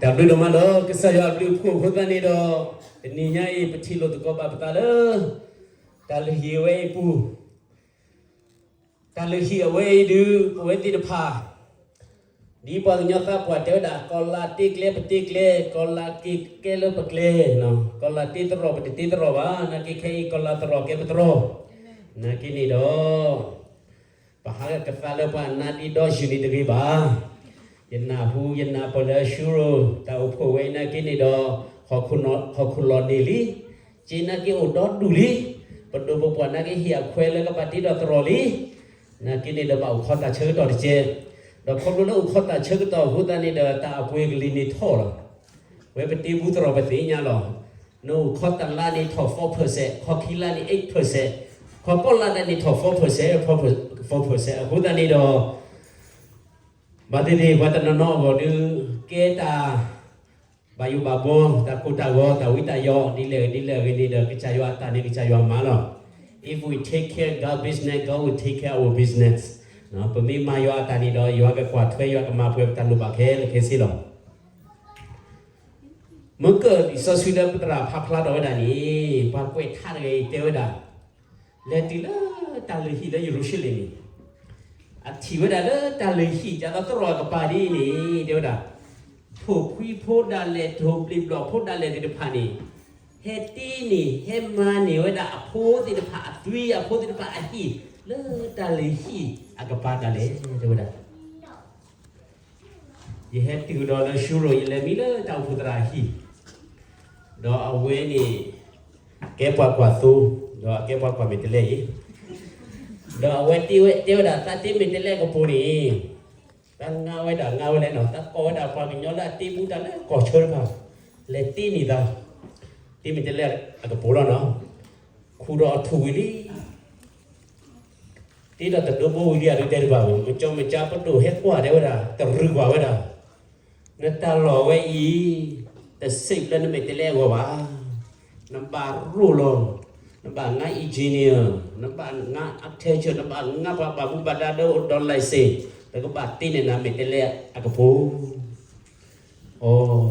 တၢ်ဘျုးဒိၣ်မးလီၤ. ကစၢ်ယွၤအဘျုးအဖှိၣ်အဃိသတးန့ၣ်ဒီး, တနံၤညါအံၤ ပထံၣ်လိာ်သကိးဘၣ်ပသးလၢ တၢ်လုၢ်ဟံၣ်အဝဲအံၤအပူၤ, တၢ်လုၢ်ဟံၣ်အဝဲအံၤဒုး ပဝဲသ့ၣ်တဖၣ် ဒ်ပှၤကညီသးပှၢ်တဲဝဲဒၣ် ကီၤလၤတ့ကျဲပတ့ကျဲ, ကီၤလၤက့ၤကဲလၢပကျဲ, ကီၤလၤတ့သရိာ်ပတတ့သရိာ်ဘၣ်, နာ်က့ခဲအံၤ ကီၤလၤသရိာ်ကဲပသရိာ်, နာ်က့န့ၣ်ဒီး ပဟးကသါလၢပှၤနါဒ့ဒီယုၢ်န့ၣ်တဂ့ၤဘၣ်. ယနၢ်ဟူ ယနၢ်ပၢၢ်လၢအဆူရိၤ တၢ်အိၣ်ဖှိၣ်ဝဲအံၤနာ်က့န့ၣ်ဒီး, ဟီၣ်ခိၣ်လီၤန့ၢ်လံ, က့နာ်က့အိၣ်ဒီဒူၣ်လံ, ပဒိၣ်ပပှၢ်နာ်က့ဟ့ၣ်အခွဲးလၢကဘၣ်တ့ဒီးသရိာ်လံ, နာ်က့န့ၣ်ဒီးဘၣ်အိၣ်ခိးတၢ်ဆၢကတီၢ်တကဲး, ဒီးခီဖျိလၢအိၣ်ခိးတၢ်ဆၢကတီၢ်အဃိသတးန့ၣ်ဒီး တၢ်အပှ့ၤကလံၤန့ၣ်ထီၣ်လီၤ. ဝဲပတ့ဘူးသရိာ်ပသ့ၣ်ညါလီၤ. နအိၣ်ခိးတလါန့ၣ်ထီၣ် four percent, ခိးခံလါန့ၣ် eight percent, ခိးကိးလါဒၣ်န့ၣ်ထီၣ် four percent, four percent အဃိသတးန့ၣ်ဒီး, ဘၣ်သ့ၣ်သ့ၣ်ပှၤတနီၤနီၤအဂီၢ်ဒုး ကဲတၢ် ဘၣ်ယိၣ်ဘၣ်ဘီ, တၢ်ကိၢ်တၢ်ဂီၤ, တၢ်ဝံတၢ်ယိး, ဒ်လဲၣ်ဂ့ၤဒ်လဲၣ်ဂ့ၤန့ၣ်ဒီး ကစၢ်ယွၤအတၢ်န့ၣ် ကစၢ်ယွၤမၤလီၤ. If we take care God business, God will take care our business. ပမ့ၢ်မၤယွၤအတၢ်န့ၣ်ဒီး ယွၤကကွၢ်ထွဲ ယွၤကမၤပှဲၤပတၢ်လိၣ်ဘၣ်ခဲလၢာ်ခဲဆ့လီၤ. မ့ၢ်ကၢၢ်လံာ်စီဆှံလၢပသရၣ်ဖးဖျါထီၣ်ဝဲဒၣ်န့ၣ်, ပှၤကွဲးထါတဂၤအံၤတဲဝဲဒၣ်, လဲၤတုၤလၢတၢ်လုၢ်ဟံၣ်လၢယရူၤၡလ့ၣ်န့ၣ်, အထံၣ်ဝဲဒၣ်လၢတၢ်လုၢ်ဟံၣ် ဒ်သိးသရိာ်အကပၤဒ်အံၤန့ၣ် တဲဝဲဒၣ်, ထိၣ်ဖှံဖိဒၣ်လဲာ် ထိၣ်ဘျ့ၣ်ဘျီၣ်ဖိဒၣ်လဲာ်သ့ၣ်တဖၣ်န့ၣ်, ဟဲတ့န့ၢ် ဟဲမၤန့ၢ်ဝဲဒၣ်အဖိသ့ၣ်တဖၣ်အသွံ အဖိသ့ၣ်တဖၣ်အဟံၣ် လၢတၢ်လုၢ်ဟံၣ်အကပၤဒၣ်လဲာ် တဲဝဲဒၣ်. ယဟဲတုၤဒီးလၢၡူရိၤ ယလဲၤမံလၢတၢ်အိၣ်ဖှိၣ်သရၣ်အဟံၣ်, ဒီးအဝဲန့ၣ် ကဲပှၤကွၢ်သိ, ဒီးအကဲပှၤကွၢ်မဲာ်တဲးလဲးအံၤ, ဒီးအဝဲတဲဝဲ တဲဝဲဒၣ် သးတ့မဲာ်တဲးလဲးအကပိၤန့ၣ်, သးငါဝဲဒၣ် ငါဝဲလဲၣ်နီၤ, သးကိးဝဲဒၣ်ပှၤကညီလၢအတ့ဘူးတၢ်လၢကီၢ်ဆၢတဖၣ်, လဲၤတ့န့ၢ်သး, တ့မဲာ်တဲးလဲးအကပိၤလီၤနီၤ, ခူၣ်ဒီးအထူၣ်ဝံၤလံ တ့ဒီးတဒိဘိဝံၤလံအဒုးတဲတဘၣ်ဘၣ်, မ့ၢ်ကၠီမ့ၢ်ကၠါပဒိၣ်ဟဲကွၢ်တဲဝဲဒၣ်, တရူးကွၢ်ဝဲဒၣ်, နတၢ်လီၢ်ဝဲအံၤ တစ့းလၢနမဲာ်တဲးလဲးအဂီၢ်ဘၣ်. နဘၣ်ရိၣ်လီၤ, နဘၣ်ငါ engineer, နဘၣ်ငါ architect, နဘၣ်ငါပှၤဘၣ်မူဘၣ်ဒါဒီးအိၣ်ဒီး license, နကဘၣ်တ့န့ၢ်နမဲာ်တဲးလဲးအကပိၤ. အိ ဒုး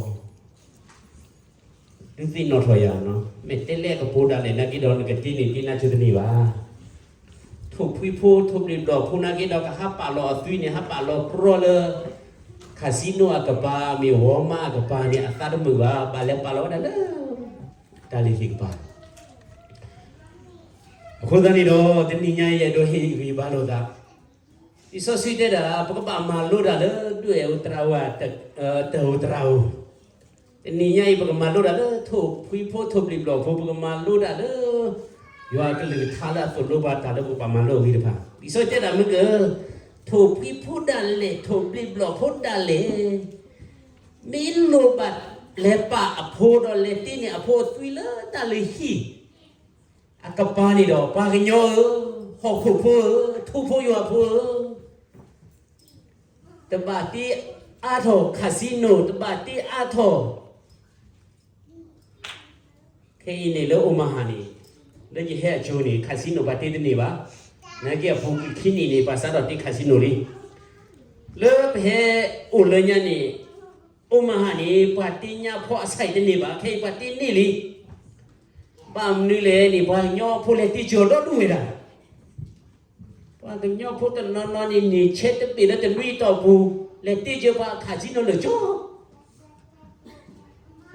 သ့ၣ်နီၣ်ထီၣ်ယၤနီၤ, မဲာ်တဲးလဲးအကပိၤဒၣ်လဲာ်နာ်က့ဒီး နကတ့န့ၢ်တ့နါဆိတန့ၢ်ဘၣ်. ထိၣ်ဖှံဖိ ထိၣ်ဘျ့ၣ်ဘျီၣ်ဖိနာ်က့ဒီး ကဟးပာ်လီၤအသွံန့ၣ် ဟးပာ်လီၤကြီလၢ casino အကပၤ မ့ၢ် Walmart အကပၤန့ၣ် အသးတမုာ်ဘၣ်, ဘၣ်လဲၤပာ်လီၤဝဲဒၣ်လၢ တၢ်လုၢ်ဟံၣ်ကပၤ အဃိသတးန့ၣ်ဒီး တနံၤညါအံၤ အဲၣ်ဒိးဟ့ၣ်ဂံၢ်ဘါလိာ်သး, လံာ်စီဆှံတဲဒၣ် ပကဘၣ်မၤလိတၢ်လၢ ဒွဲၣ်အိၣ်သရၣ်ဧိၤ, တၢ်အိၣ်သရၣ်ဧိၤ, တနံၤညါအံၤ ပကမၤလိတၢ်လၢ ထိၣ်ဖှံဖိ ထိၣ်ဘျ့ၣ်ဘျီၣ်ဖိ, ပကမၤလိတၢ်လၢ ယွၤအကလုၢ်ကထါလၢအသိၣ်လိပှၤတၢ်လၢပကဘၣ်မၤလိအဂ့ၢ်တဖၣ်, လံာ်စီဆှံတဲဒၣ်မ့ၢ်ကၢၢ်, ထိၣ်ဖှံဖိဒၣ်လဲာ် ထိၣ်ဘျ့ၣ်ဘျီၣ်ဖိဒၣ်လဲာ် မ့ၢ်လိၣ်ဘၣ်လဲၤပာ်အဖိဒီးလဲၤတ့န့ၢ်အဖိအသွံလၢတၢ်လုၢ်ဟံၣ် အကပၤန့ၣ်ဒီး ပှၤကညီဧၢ, ဟီၣ်ခိၣ်ဖိဧၢ, ထူဖိယွၤဖိဧၢ, တဘၣ်တ့အါထီၣ် casino, တဘၣ်တ့အါထီၣ်, ခဲအံၤန့ၣ်လၢ Omaha န့ၣ်, လၢယဟဲအကၠိန့ၣ် casino ဘၣ်တ့တန့ၢ်ဘၣ်. နာ်က့အပူၤကွံာ်ခံနံၣ်န့ၣ် ပှၤစးထီၣ်တ့ casino လံ. လၢပဟဲအိၣ်လၢညါန့ၣ် Omaha န့ၣ် ပှၤတ့ညါဖီအဆၣ်အံၤတန့ၢ်ဘၣ်, ခဲအံၤပှၤတ့န့ၢ်လံ. ဘၣ်မနုၤလဲၣ်န့ၣ် ပှၤကညီဖိလဲၤတ့စၢၤဒီဒူၣ်ဝဲဒၣ်. ပှၤကညီဖိတနီၤနီၤန့ၣ် န့ၢ်ဆဲးတဘ့ၣ်လၢတနွံအတီၢ်ပူၤ လဲၤတ့စၢၤပှၤ casino လၢာ်ကၠီ,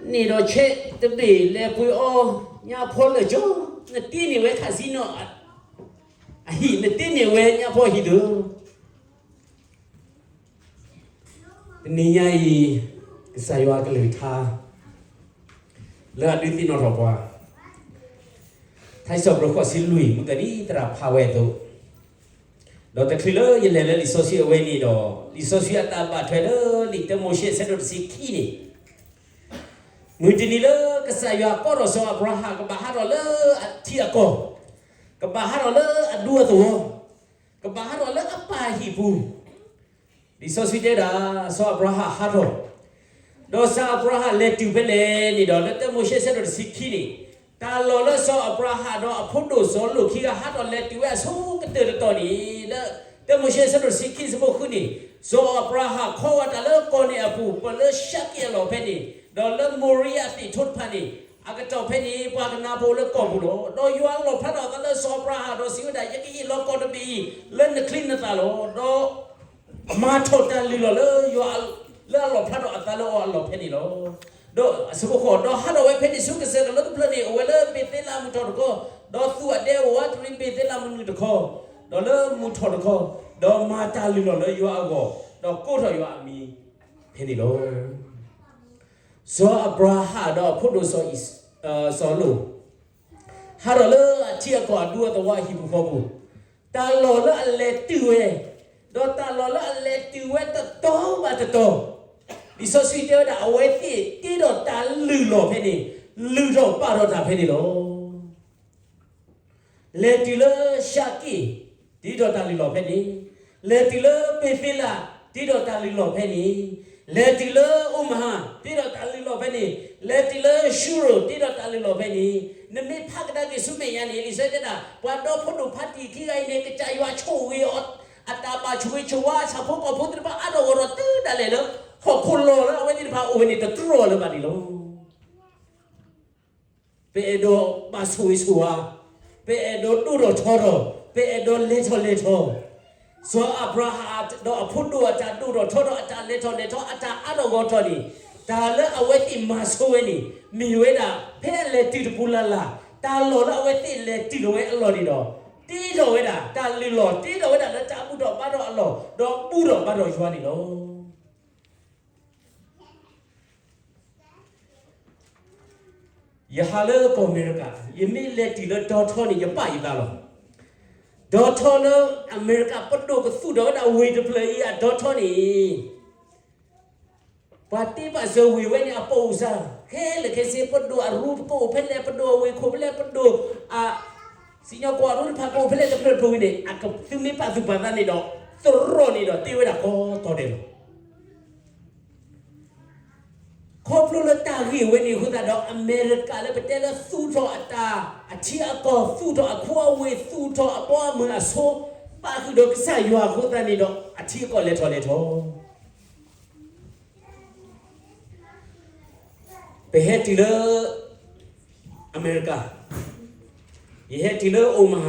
န့ၢ်ဒီးဆဲးတဘ့ၣ်လဲၤပှ့ၤအီၣ်ညါဖီလၢာ်ကၠီ, နတ့န့ၢ်ဝဲ casino အဟံၣ်, နတ့န့ၢ်ဝဲညါဖီအဟံၣ်ဒီး တနံၤညါအံၤ ကစၢ်ယွၤအကလုၢ်ကထါ လၢအဒုးသ့ၣ်နီၣ်ထီၣ်ပှၤ, ထါစံးထီၣ်ပတြၢၤ ဃိးဆံလွံၢ် မ့ၢ်ကၢ်ဒ်သရၣ်ဖးဝဲအသိး, ဒီးတချုးလၢယလဲၤလၢလံာ်စီဆှံအဝဲန့ၣ်ဒီး လံာ်စီဆှံအတၢ်ဘၣ်ထွဲလၢ လံာ်တၢမိၤၡ့အဆၢဒိၣ်တဆံခံန့ၣ်, မုၢ်တနံၤလၢကစၢ်ယွၤကိးထီၣ်စီၤအၤဘြၤဟၣ် ကဘၣ်ဟးထီၣ်လၢအထံအကီၢ်, ကဘၣ်ဟးထီၣ်လၢအဒူအသဝီ, ကဘၣ်ဟးထီၣ်လၢအပၢ်အဟံၣ်ပူၤ, လံာ်စီဆှံတဲဒၣ် စီၤအၤဘြၤဟၣ်ဟးထီၣ်, ဒီးစီၤအၤဘြၤဟၣ်လဲၤတုၤဖဲလဲၣ်န့ၣ်ဒီး လၢတၢမိၤၡ့အဆၢဒိၣ်တဆံခံန့ၣ်, တၢ်လီၢ်လၢစီၤအၤဘြၤဟၣ်ဒီးအဖိဒိၣ်စီၤလိာ်ခံဂၤဟးထီၣ်လဲၤတုၤဝဲအဆိကတၢၢ်တတီၤန့ၣ်, လၢတၢမိၤၡ့အဆၢဒိၣ်တဆံခံအဆၢဖိဃုန့ၣ်, စီၤအၤဘြၤဟၣ်ခီဂာ်တၢ်လၢကီၢ်န့ၣ်အပူၤ ပၢၢ်လၢၡက့ၣ်အလီၢ်ဖဲန့ၣ်, ဒီးလၢမိၤရံယၤအသ့ၣ်ထိတဖၣ်န့ၣ်, အကတီၢ်ဖဲန့ၣ် ပှၤကနၢ်ပှၤအိၣ်လၢကီၢ်ပူၤလီၤ. ဒီးယွၤလီၣ်ဖျါထီၣ်အသးလၢစီၤအၤဘြၤဟၣ်ဒီးစံးဝဲဒၣ်, ယကအ့ၣ်လီၤကီၢ်တဘ့ၣ်အံၤ လၢနချံနသၣ်လီၤ. ဒီးမၤထီၣ်တၢ်လုၢ်လီၢ်လၢယွၤ, လၢအလီၣ်ဖျါထီၣ်အသးလၢအီၤအလီၢ်ဖဲန့ၣ်လီၤ. ဒီးအဆၢဖိဃိး, ဒီးဟးထီၣ်ဝဲဖဲန့ၣ်ဆူကစၢၢ်ကလိတဖျၢၣ်န့ၣ် အိၣ်ဝဲလၢဘ့ၤသ့လးမုၢ်ထီၣ်တခီ, ဒီးသူၣ်အဒဲအိၣ်ဝးတရံးဘ့ၤသ့လးမုၢ်နုာ်တခီ, ဒီးလၢမုၢ်ထီၣ်တခီ, ဒီးမၤတၢ်လုၢ်လီၢ်လၢယွၤအဂီၢ်, ဒီးကိးထီၣ်ယွၤအမံၤဖဲန့ၣ်လီၤ. စီၤအၤဘြၤဟၣ်ဒီးအဖိဒိၣ်စီၤအံၣ်, စီၤလိာ် ဟးထီၣ်လၢအထံအကီၢ်အဒူအသဝီအဟံၣ်ပူၤဃီပူၤ, တၢ်လီၢ်လၢအလဲၤတုၤဝဲ, ဒီးတၢ်လီၢ်လၢအလဲၤတုၤဝဲတတီၤဘၣ်တတီၤ, လံာ်စီဆှံတဲဝဲဒၣ် အဝဲသ့ၣ်တ့ထီၣ်တၢ်လုၢ်လီၢ်ဖဲန့ၣ်, လုၢ်ထီၣ်ပာ်ထီၣ်တၢ်ဖဲန့ၣ်လီၤ. လဲၤတုၤလၢၡက့ၣ်, တ့ထီၣ်တၢ်လုၢ်လီၢ်ဖဲန့ၣ်, လဲၤတုၤလၢဘ့ၤသ့လး, တ့ထီၣ်တၢ်လုၢ်လီၢ်ဖဲန့ၣ်, လဲၤတုၤလၢအိမဟၣ်, တ့ထီၣ်တၢ်လုၢ်လီၢ်ဖဲန့ၣ်, လဲၤတုၤလၢၡူရိၤ, တ့ထီၣ်တၢ်လုၢ်လီၢ်ဖဲန့ၣ်, နမ့ၢ်ဖးကဒါက့ၤဆူမဲာ်ညါန့ၣ် လံာ်စီဆှံတဲဒၣ် ပှၤဒီဖိဒိၣ်ဖးတံၢ်ခံဂၤအံၤန့ၣ် ကစၢ်ယွၤဆိၣ်ဂ့ၤအီၤ, အတၢ်ဘၣ်ဆိၣ်ဂ့ၤဆိၣ်ဝါအဆၣ်ဖိကီၢ်ဖိသ့ၣ်တဖၣ်အါထီၣ်ဂီၢ်ထီၣ်တုၤဒၣ်လဲာ်လၢ ဟီၣ်ခိၣ်လီၢ်လၢအဝဲသ့ၣ်တဖၣ်အိၣ်ဝဲန့ၣ် တတြီၢ်လၢၤဘၣ်န့ၣ်လီၤ. ပအဲၣ်ဒိးဘၣ်ဆိၣ်ဂ့ၤဆိၣ်ဝါ, ပအဲၣ်ဒိးဒိၣ်ထီၣ်ထီထီၣ်, ပအဲၣ်ဒိးလဲၤထီၣ်လဲၤထီၣ်, စီၤအၤဘြၤဟၣ်ဒီးအဖိဒိၣ်အတၢ်ဒိၣ်ထီၣ်ထီထီၣ်, အတၢ်လဲၤထီၣ်လဲၤထီၣ်, အတၢ်အါထီၣ်ဂီၢ်ထီၣ်န့ၣ်, တၢ်လၢအဝဲသ့ၣ်မၤဆိဝဲန့ၣ် မ့ၢ်ဝဲဒၣ် ဖဲအလဲၤတုၤတပူၤလၢ်လၢ်, တၢ်လီၢ်လၢအဝဲသ့ၣ်လဲၤတုၤလီၤဝဲအလီၢ်န့ၣ်ဒီး, တ့ထီၣ်ဝဲဒၣ်တၢ်လုၢ်လီၢ်, တ့ထီၣ်ဝဲဒၣ်လၢတၢ်ဘူၣ်ထီၣ်ဘါထီၣ်အလီၢ်, ဒီးဘူၣ်ထီၣ်ဘါထီၣ်ယွၤန့ၣ်လီၤ. ယဟးလၢကီၢ်အမဲရကၤ, ယမ့ၢ်လဲၤတုၤလၢဒီထီန့ၣ် ယပာ်ယသးလီၤ. ဒီထီလၢအမဲရကၤပဒိၣ်ကသူၣ်ထီၣ်ဝဲဒၣ်ဝ့ၢ်တဖျၢၣ်အံၤ အဒီထီန့ၣ်, ပှၤတ့ပာ်စၢၤဝ့ၢ်ဝဲန့ၣ် အပိာ်စၢ်, ခဲလၢာ်ခဲဆ့ ပဒိၣ်အရူၢ်ကအိၣ်ဖဲလဲၣ်, ပဒိၣ်အဝ့ၢ်ခိၣ်ဖဲလဲၣ်, ပဒိၣ်အ စံၣ်ညီၣ်ကွီၢ်အရူၢ်တဖၣ်ကအိၣ်ဖဲလဲၣ်တဖျၢၣ်တဖျၢၣ်ဝံၤန့ၣ်, သုမ့ၢ်ပာ်သူၣ်ပာ်သးန့ၣ်ဒီး, သရိာ်န့ၣ်ဒီးတ့ဝဲဒၣ်ကိးတီၤဒဲးလီၤ. ခီဖျိလၢတၢ်ဂ့ၢ်ဝဲန့ၣ်အဃိသတးဒီး အမဲရကၤလၢပတဲလၢသူၣ်ထီၣ်အတၢ်, အထံအကီၢ်, သူၣ်ထီၣ်အခိအဝ့ၢ်, သူၣ်ထီၣ်အဘီအမုၢ်အဆိ, ပာ်ဃုာ်ဒီးကစၢ်ယွၤအဃိသတးန့ၣ်ဒီး အထံအကီၢ်လဲၤထီၣ်လဲၤထီၣ် ပဟဲတုၤလၢအမဲရကၤ, ယဟဲတုၤလၢအိမဟါ,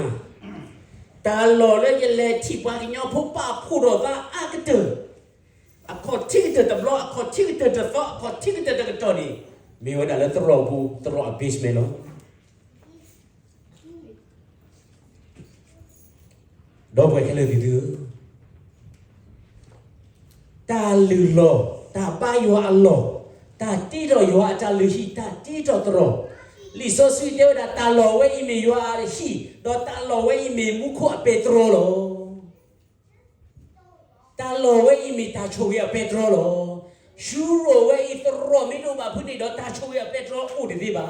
တၢ်လီၢ်လၢယလဲၤထံၣ်ပှၤကညီဖိပာ်ဖှိၣ်ထီၣ်သးအါကတၢၢ်, အခီၣ်ထံးကတၢၢ်တဘျီ, အခီၣ်ထံးကတၢၢ်တသီ, အခီၣ်ထံးကတၢၢ်တကတီၢ်န့ၣ်, မ့ၢ်ဝဲဒၣ်လၢသရိာ်ပူၤ, သရိာ်အ basement လီၤ. ဒီပုၢ်ဝဲၢ်ခဲလၢာ်သ့ၣ်သုဧၢ, တၢ်လုၢ်လီၢ်, တၢ်ဘါယွၤအလီၢ်, တၢ်တ့ထီၣ်ယွၤအတၢ်လုၢ်ဟံၣ်, တၢ်တ့ထီၣ်သရိာ်, လံာ်စီဆှံတဲဝဲဒၣ် တၢ်လီၢ်ဝဲအံၤမ့ၢ်ယွၤအဟံၣ်, ဒီးတၢ်လီၢ်ဝဲအံၤမ့ၢ်မူခိၣ်အပဲတြီလီၤ. တၢ်လီၢ်ဝဲအံၤမ့ၢ်တၢ်ဆိၣ်ဂ့ၤအပဲတြီလီၤ. ရှူရိၣ်ဝဲအံၤ သရိာ်မ့ၢ်တအိၣ်ဘၣ်ဖုန့ၣ်ဒီး တၢ်ဆိၣ်ဂ့ၤအပဲတြီအိၣ်တသ့ဘၣ်.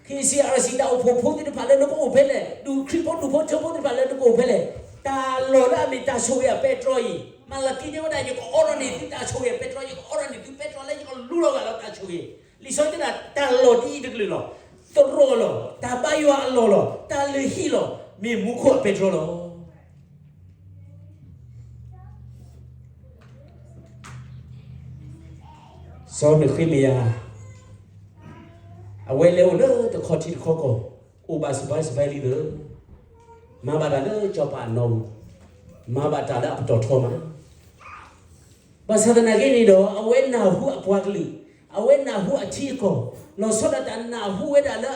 ခ့ၣ်စံၣ်အရၣ်စံၣ် တၢ်အိၣ်ဖှိၣ်ဖိသ့ၣ်တဖၣ်လၢနကအိၣ်ဖဲလဲၣ်, ဒူၣ်ခရံာ်ဖိဒူၣ်ဖိထၢဖိသ့ၣ်တဖၣ်လၢနကအိၣ်ဖဲလဲၣ်, တၢ်လီၢ်လၢအမ့ၢ်တၢ်ဆိၣ်ဂ့ၤအပဲတြီအံၤ, မၤလကံတဲဝဲဒၣ် ယကအိးထီၣ်န့ၢ်သုတၢ်ဆိၣ်ဂ့ၤအပဲတြီ, ယကအိးထီၣ်န့ၢ်သုပဲတြီလၢယကလူလီၤဂာ်လီၤတၢ်ဆိၣ်ဂ့ၤ. လံာ်စီဆှံတဲဒၣ် တၢ်လီၢ်ဒ်အံၤတကလုာ်လီၤ. သရိာ်လီၤ, တၢ်ဘါယွၤအလီၢ်လီၤ, တၢ်လုၢ်ဟံၣ်လီၤ, မ့ၢ်မူခိၣ်အပဲတြီလီၤ. စီၤနဃ့မယၤ အဝဲလဲၤအိၣ်လၢတခီထံတခီကီၢ်, အိၣ်ဘၣ်စဘဲစဘဲလံသၢ, မၤဘၣ်တၢ်လၢစီၤပၤအနီၢ်ပူၤ, မၤဘၣ်တၢ်လၢအပတီၢ်ထီမး. ဘၣ်ဆၣ်သနာ်က့န့ၣ်ဒီး အဝဲနၢ်ဟူအပှၤကလုာ်, အဝဲနၢ်ဟူအထံအကီၢ်, လီၤဆီဒၣ်တၢ်နၢ်ဟူဝဲဒၣ်လၢ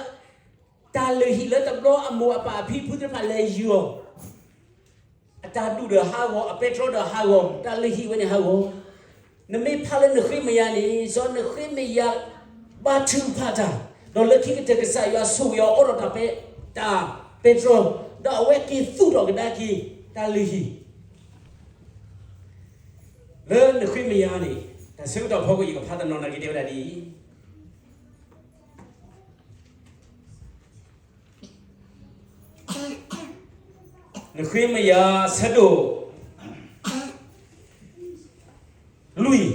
တၢ်လုၢ်ဟံၣ်လၢတဘျီအမိၢ်အပၢ်အဖံဖုသ့ၣ်တဖၣ်လဲၤယံၤအီၤ အတၢ်ဒူၣ်ဒီးဟးဂီၤ, အပဲတြီဒီးဟးဂီၤ, တၢ်လုၢ်ဟံၣ်ဝဲန့ၣ်ဟးဂီၤ. နမ့ၢ်ဖးလၢနဃ့မယၤန့ၣ် စီၤနဃ့မယၤ ဘါထုကဖၣ်တၢ်, ဒီးလၢခံကတၢၢ်ကစၢ်ယွၤဆိၣ်ဂ့ၤအီၤအိးထီၣ်တၢ်ပဲ, တၢ်ပဲတြီ, ဒီးအဝဲက့ၤသူၣ်ထီၣ်ကဒါက့ၤတၢ်လုၢ်ဟံၣ် လၢနဃ့မယၤန့ၣ်, တၢ်ဆၢကတီၢ်ဖီခိၣ် ယကဖးတနီၤနာ်က့ တဲဝဲဒၣ်ဒ်အံၤ နဃ့မယၤ အဆၢဒိၣ်လွံၢ်,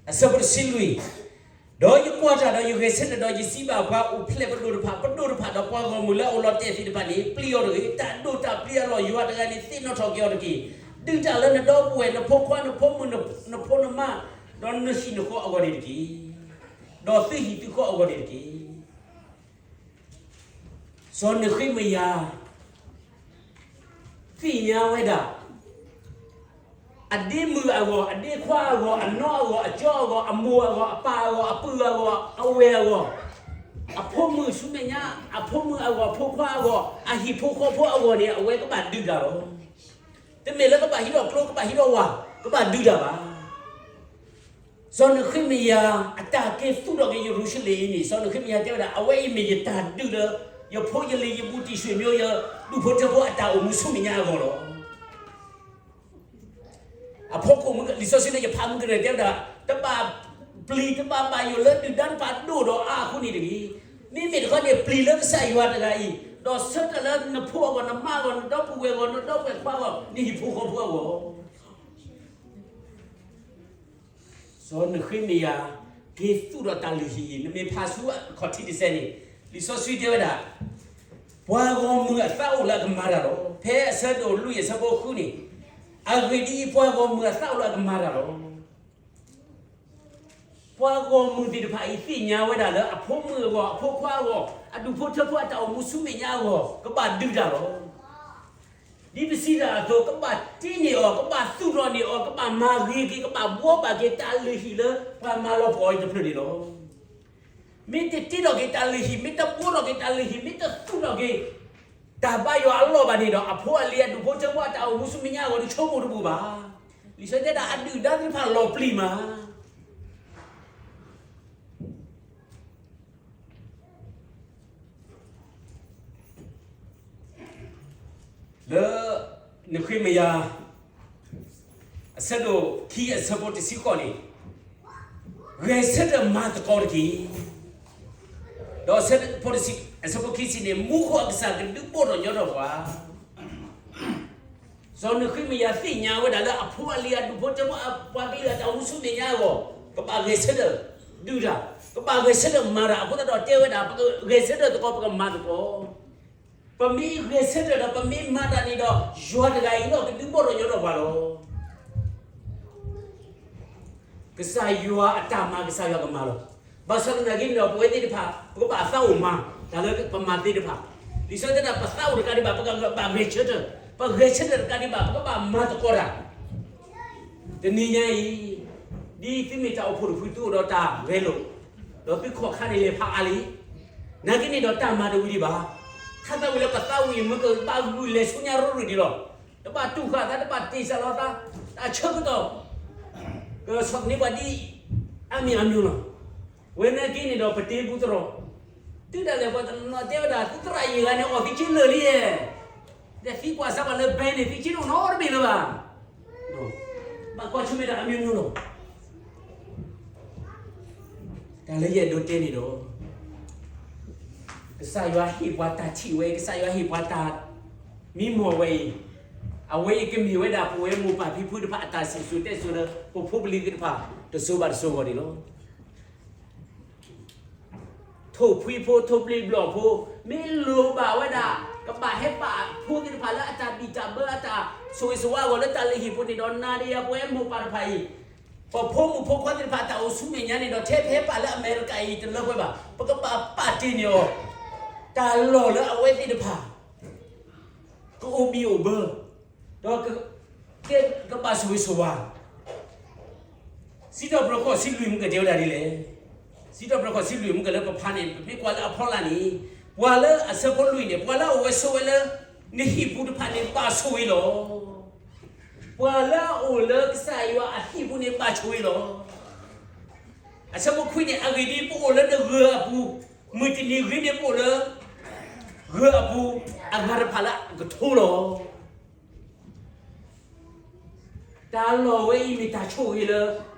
အဆၢဖိတဆံလွံၢ်, ဒီးယကွၢ်တၢ်ဒီးယဂဲၤဆၢထၢၣ်ဒီးယစံးဘၣ်ပှၤအိၣ်ဖျဲၣ်ပဒိၣ်တဖၣ်, ပဒိၣ်တဖၣ်ဒီးပှၤဂီၢ်မုၢ်လၢအအိၣ်လီၤတဲာ်သ့ၣ်တဖၣ်န့ၣ် ပျံၤအီၤတဂ့ၤ, တၢ်ဒိၣ်တၢ်ပျံၤအလီၢ်ယွၤတဂၤန့ၣ် သ့ၣ်နီၣ်ထီၣ်က့ၤအီၤတက့ၢ်. ဒုးတၢ်လၢနဒီပုၢ်ဝဲၢ် နဖိခွါ နဖိမုၣ် နဖိနမါ, ဒီးနဟံၣ်နဃီအဂီၢ်န့ၣ်တက့ၢ်. ဒီးသုဟံၣ်သုဃီအဂီၢ်န့ၣ်တက့ၢ်. စီၤနဃ့မယၤ သ့ၣ်ညါဝဲဒၣ် အဒ့မုၣ်အဂီၢ်, အဒ့ခွါအဂီၢ်, အနီၢ်အဂီၢ်, အကၠီအဂီၢ်, အမိၢ်အဂီၢ်, အပၢ်အဂီၢ်, အပုၢ်အဂီၢ်, အဝဲၢ်အဂီၢ်, အဖိမုၣ်ဆူမဲာ်ညါ, အဖိမုၣ်အဂီၢ်, ဖိခွါအဂီၢ်, အဟံၣ်ဖိဃီဖိအဂီၢ်န့ၣ် အဝဲကဘၣ်ဒုးတၢ်လီၤ. တမ့ၢ်လၢကဘၣ်ဟံးထီၣ်ကျိ ကဘၣ်ဟံးထီၣ်ဝၢ်, ကဘၣ်ဒုးတၢ်ဘၣ်. စီၤနဃ့မယၤ အတၢ်က့ၤသူၣ်ထီၣ်က့ၤယရူၤၡလ့ၣ်အံၤန့ၣ် စီၤနဃ့မယၤတဲဝဲဒၣ် အဝဲအံၤမ့ၢ်ယတၢ်ဒုးလၢ ယဖိယလံၤယဘူးတံၢ်ဆံၣ်မိ ယဒူၣ်ဖိထၢဖိအတၢ်အိၣ်မူဆူမဲာ်ညါအဂီၢ်လီၤ. အဖီခိၣ်မုၢ် လံာ်စီဆှံလၢယဖးမုၢ်ကနၢၢ်တဲဝဲဒၣ် တဘၣ်ပျံၤတဘၣ်ဘၣ်ယိၣ်လၢဒုၣ်ဒါတဖၣ်ဒိၣ်ဒီးအါအဃိန့ၣ်တဂ့ၤ. မ့မ့ၢ်တခီန့ၣ် ပျံၤလၢကစၢ်ယွၤတဂၤအံၤ, ဒီးဆၢထၢၣ်လၢနဖိအဂီၢ်, နမါအဂီၢ်, နဒီပုၢ်ဝဲၢ်အဂီၢ်, နဒီပုၢ်ဝဲၢ်ခွါအဂီၢ်, နဟံၣ်ဖိဃီဖိအဂီၢ်. စီၤနဃ့မယၤ က့ၤသူၣ်ထီၣ်တၢ်လုၢ်ဟံၣ်အံၤ နမ့ၢ်ဖးဆူအခီၣ်ထံးတစဲးန့ၣ် လံာ်စီဆှံတဲဝဲဒၣ် ပှၤဂီၢ်မုၢ်အသးအိၣ်လၢအကမၤတၢ်လီၤ. ဖဲအဆၢဒိၣ်လွံၢ်အဆၢဖိဃုန့ၣ်, အဂ့ၢ်ဒ်အံၤ, ပှၤဂီၢ်မုၢ်အသးအိၣ်လၢအကမၤတၢ်လီၤ. ပှၤဂီၢ်မုၢ်သ့ၣ်တဖၣ်အံၤ သ့ၣ်ညါဝဲဒၣ်လၢအဖိမုၣ်အဂီၢ်, အဖိခွါအဂီၢ်, အဒူၣ်ဖိထၢဖိအတၢ်အိၣ်မူဆူမဲာ်ညါအဂီၢ် ကဘၣ်ဒုးတၢ်လီၤ. ဒ်ပစံးတၢ်အသိး ကဘၣ်တ့န့ၢ်အီၤ, ကဘၣ်သူၣ်ထီၣ်န့ၢ်အီၤ, ကဘၣ်မၤဂ့ၤက့ၤ, ကဘၣ်ဘှီဘၣ်က့ၤတၢ်လုၢ်ဟံၣ်လၢပှၤမၤလီၤပှီၢ်အံၤတဖျၢၣ်န့ၣ်လီၤ. မ့ၢ်တတ့ထီၣ်က့ၤတၢ်လုၢ်ဟံၣ်, မ့ၢ်တဘှီထီၣ်က့ၤတၢ်လုၢ်ဟံၣ်, မ့ၢ်တသူၣ်ထီၣ်က့ၤ တၢ်ဘါယွၤအလီၢ်ဘၣ်န့ၣ်ဒီး အဖိအလံၤအဒူၣ်ဖိထၢဖိအတၢ်အိၣ်မူဆူမဲာ်ညါအဂီၢ်န့ၣ် ဆိကမိၣ်တဘူးဘၣ်. လံာ်စီဆှံတဲဒၣ် အဒုၣ်ဒါသ့ၣ်တဖၣ်လီၤပျံၤမး လၢ နဃ့မယၤ အဆၢဒိၣ်ခံအဆၢဖိတဆံဃိးန့ၣ်, ဂဲၤဆၢထၢၣ်မၤသကိးတက့ၢ်. ဒီးအဆၢဖိတဆံ, အဆၢဖိခံဆံန့ၣ် မူခိၣ်အကစၢ်ကဒုးဘီၣ်ထီၣ်ညီထီၣ်ပှၤ စီၤနဃ့မယၤသ့ၣ်ညါဝဲဒၣ်လၢအဖိအလံၤအဒူၣ်ဖိထၢဖိအပှၤကလုာ်အတၢ်အိၣ်မူဆူမဲာ်ညါအဂီၢ် ကဘၣ်ဂဲၤဆၢထၢၣ်ဒုးတၢ်, ကဘၣ်ဂဲၤဆၢထၢၣ်မၤတၢ်အဃိသတးဒီးတဲဝဲဒၣ် ပကဂဲၤဆၢထၢၣ်သကိး ပကမၤသကိး. ပမ့ၢ်ဂဲၤဆၢထၢၣ်ဒီးပမ့ၢ်မၤတၢ်န့ၣ်ဒီး ယွၤတဂၤအံၤဒီးကဒုးဘီၣ်ထီၣ်ညီထီၣ်ပှၤလီၤ. ကစၢ်ယွၤအတၢ်မၤ ကစၢ်ယွၤကမၤလီၤ. ဘၣ်ဆၣ်သနာ်က့န့ၣ်ဒီး ပဝဲသ့ၣ်တဖၣ် ပကဘၣ်သးအိၣ်မၤ တၢ်လၢပမၤသ့တဖၣ်, လံာ်စီဆှံတဲဒၣ် ပသးအိၣ်တကးဒံးဘၣ် ပကဘၣ်ဂဲၤဆၢထၢၣ်, ပဂဲၤဆၢထၢၣ်တကးဒံးဘၣ် ပကဘၣ်မၤသကိးတၢ်. တနံၤညါအံၤ ဒ်သုမ့ၢ်တၢ်အိၣ်ဖှိၣ်တဖု သုအိၣ်ဒီးတၢ်ဂဲၤလိာ်, ဒီးသုခီၣ်ခါန့ၣ်လဲၤဖးအါလံ, နာ်က့န့ၣ်ဒီးတၢ်မၤတဝံၤဒံးဘၣ်. ခါသးဝံၤလၢပသးဝံၤ မ့ၢ်ကဘၣ်ဂုာ်လဲၤဆူညါရိရူၢ်ဒံးလီၤ. တဘၣ်တူၢ်ဃာ်သး တဘၣ်တ့ၢ်စၢ်လီၤသး, တၢ်ဆၢကတီၢ် ကဆီၣ်သနံးပှၤဒ်အါမံၤအါမံၤလီၤ. ဝဲနာ်က့န့ၣ်ဒီးပတ့ဘူးတရီး, တုၤဒၣ်လဲာ်ပှၤတနီၤတဲဝဲဒၣ် သုသရၣ်ယဲၢ်ဂၤန့ၣ် အီၣ်သံးက့လၢာ်လံဧါ, ဒီးသံကွၢ်စၢ်ပှၤလၢဘဲန့ၣ် သံးက့တအိၣ်နီတဘ့ၣ်လၢၤဘၣ်. ဘၣ်ကွၢ်ဆၢၣ်မဲာ်တၢ်အမျိုးမျိုးလီၤ. တၢ်လၢယအဲၣ်ဒိးတဲန့ၣ်ဒီး ကစၢ်ယွၤဟ့ၣ်ပှၤတၢ်ထံၣ်ဝဲအံၤ, ကစၢ်ယွၤဟ့ၣ်ပှၤတၢ်မံမီၢ်ဝဲအံၤ, အဝဲအံၤကမ့ၢ်ဝဲဒၣ်ပဝဲမိၢ်ပၢ်ဖံဖုတဖၣ်အတၢ်စံၣ်စိၤတဲစိၤလၢ ပဖိပလံၤသ့ၣ်တဖၣ် တစိၤဘၣ်တစိၤအဂီၢ်န့ၣ်လီၤ. ထိၣ်ဖှံဖိ ထိၣ်ပျံၤဘျီၣ်ဖိ မ့ၢ်လိၣ်ဘၣ်ဝဲဒၣ် ကဘၣ်ဟဲပာ်ဖိသ့ၣ်တဖၣ်လၢအတၢ်ဘံၣ်တၢ်ဘၢ အတၢ်ဆိၣ်ဂ့ၤဆိၣ်ဝါအဂီၢ်လၢတၢ်လုၢ်ဟံၣ်ပူၤန့ၣ်ဒီး နၤဒီးယၤပဝဲမိၢ်ပၢ်တဖၣ်အံၤ ပဖိမုၣ်ဖိခွါသ့ၣ်တဖၣ်တၢ်အိၣ်ဆူမဲာ်ညါန့ၣ်ဒီး ထဲပဟဲပာ်လၢအမဲရကၤအံၤတလၢပှဲၤဘၣ်. ပကဘၣ်ပာ်တ့ၢ်န့ၢ်အီၤ တၢ်လီၢ်လၢအဝဲသ့ၣ်တဖၣ် ကအိၣ်ဘံၣ်အိၣ်ဘၢ ဒီး ကဘၣ်ဆိၣ်ဂ့ၤဆိၣ်ဝါ. စံးထီၣ်ပတြၢၤဃိးဆံလွံၢ်မုၢ်ကတဲဝဲဒၣ်ဒ်လဲၣ်. စံးထီၣ်ပတြၢၤဃိးဆံလွံၢ်မုၢ်ကလၢပဖးန့ၣ် ပမ့ၢ်ကွၢ်လၢအဖီလာ်န့ၣ် ပှၤလၢအဆၢဖိလွံၢ်န့ၣ် ပှၤလၢအအိၣ်ဝဲဆိးဝဲလၢ နဟံၣ်ပူၤတဖၣ်န့ၣ် ဘၣ်ဆိၣ်ဂ့ၤလီၤ. ပှၤလၢအအိၣ်လၢကစၢ်ယွၤအဟံၣ်ပူၤန့ၣ် ဘၣ်ဆိၣ်ဂ့ၤလီၤ. အဆၢဖိခွံန့ၣ် အဂ့ၢ်ဒ်အံၤ ပအိၣ်လၢနဂၢၢ်အပူၤ, မုၢ်တနံၤဂ့ၤန့ၣ် ပအိၣ်လၢ ဂၢၢ်အပူၤ အဂၤတဖၣ်လၢအကထိလီၤ. တၢ်လီၢ်ဝဲအံၤမ့ၢ်တၢ်ဆိၣ်ဂ့ၤလၢ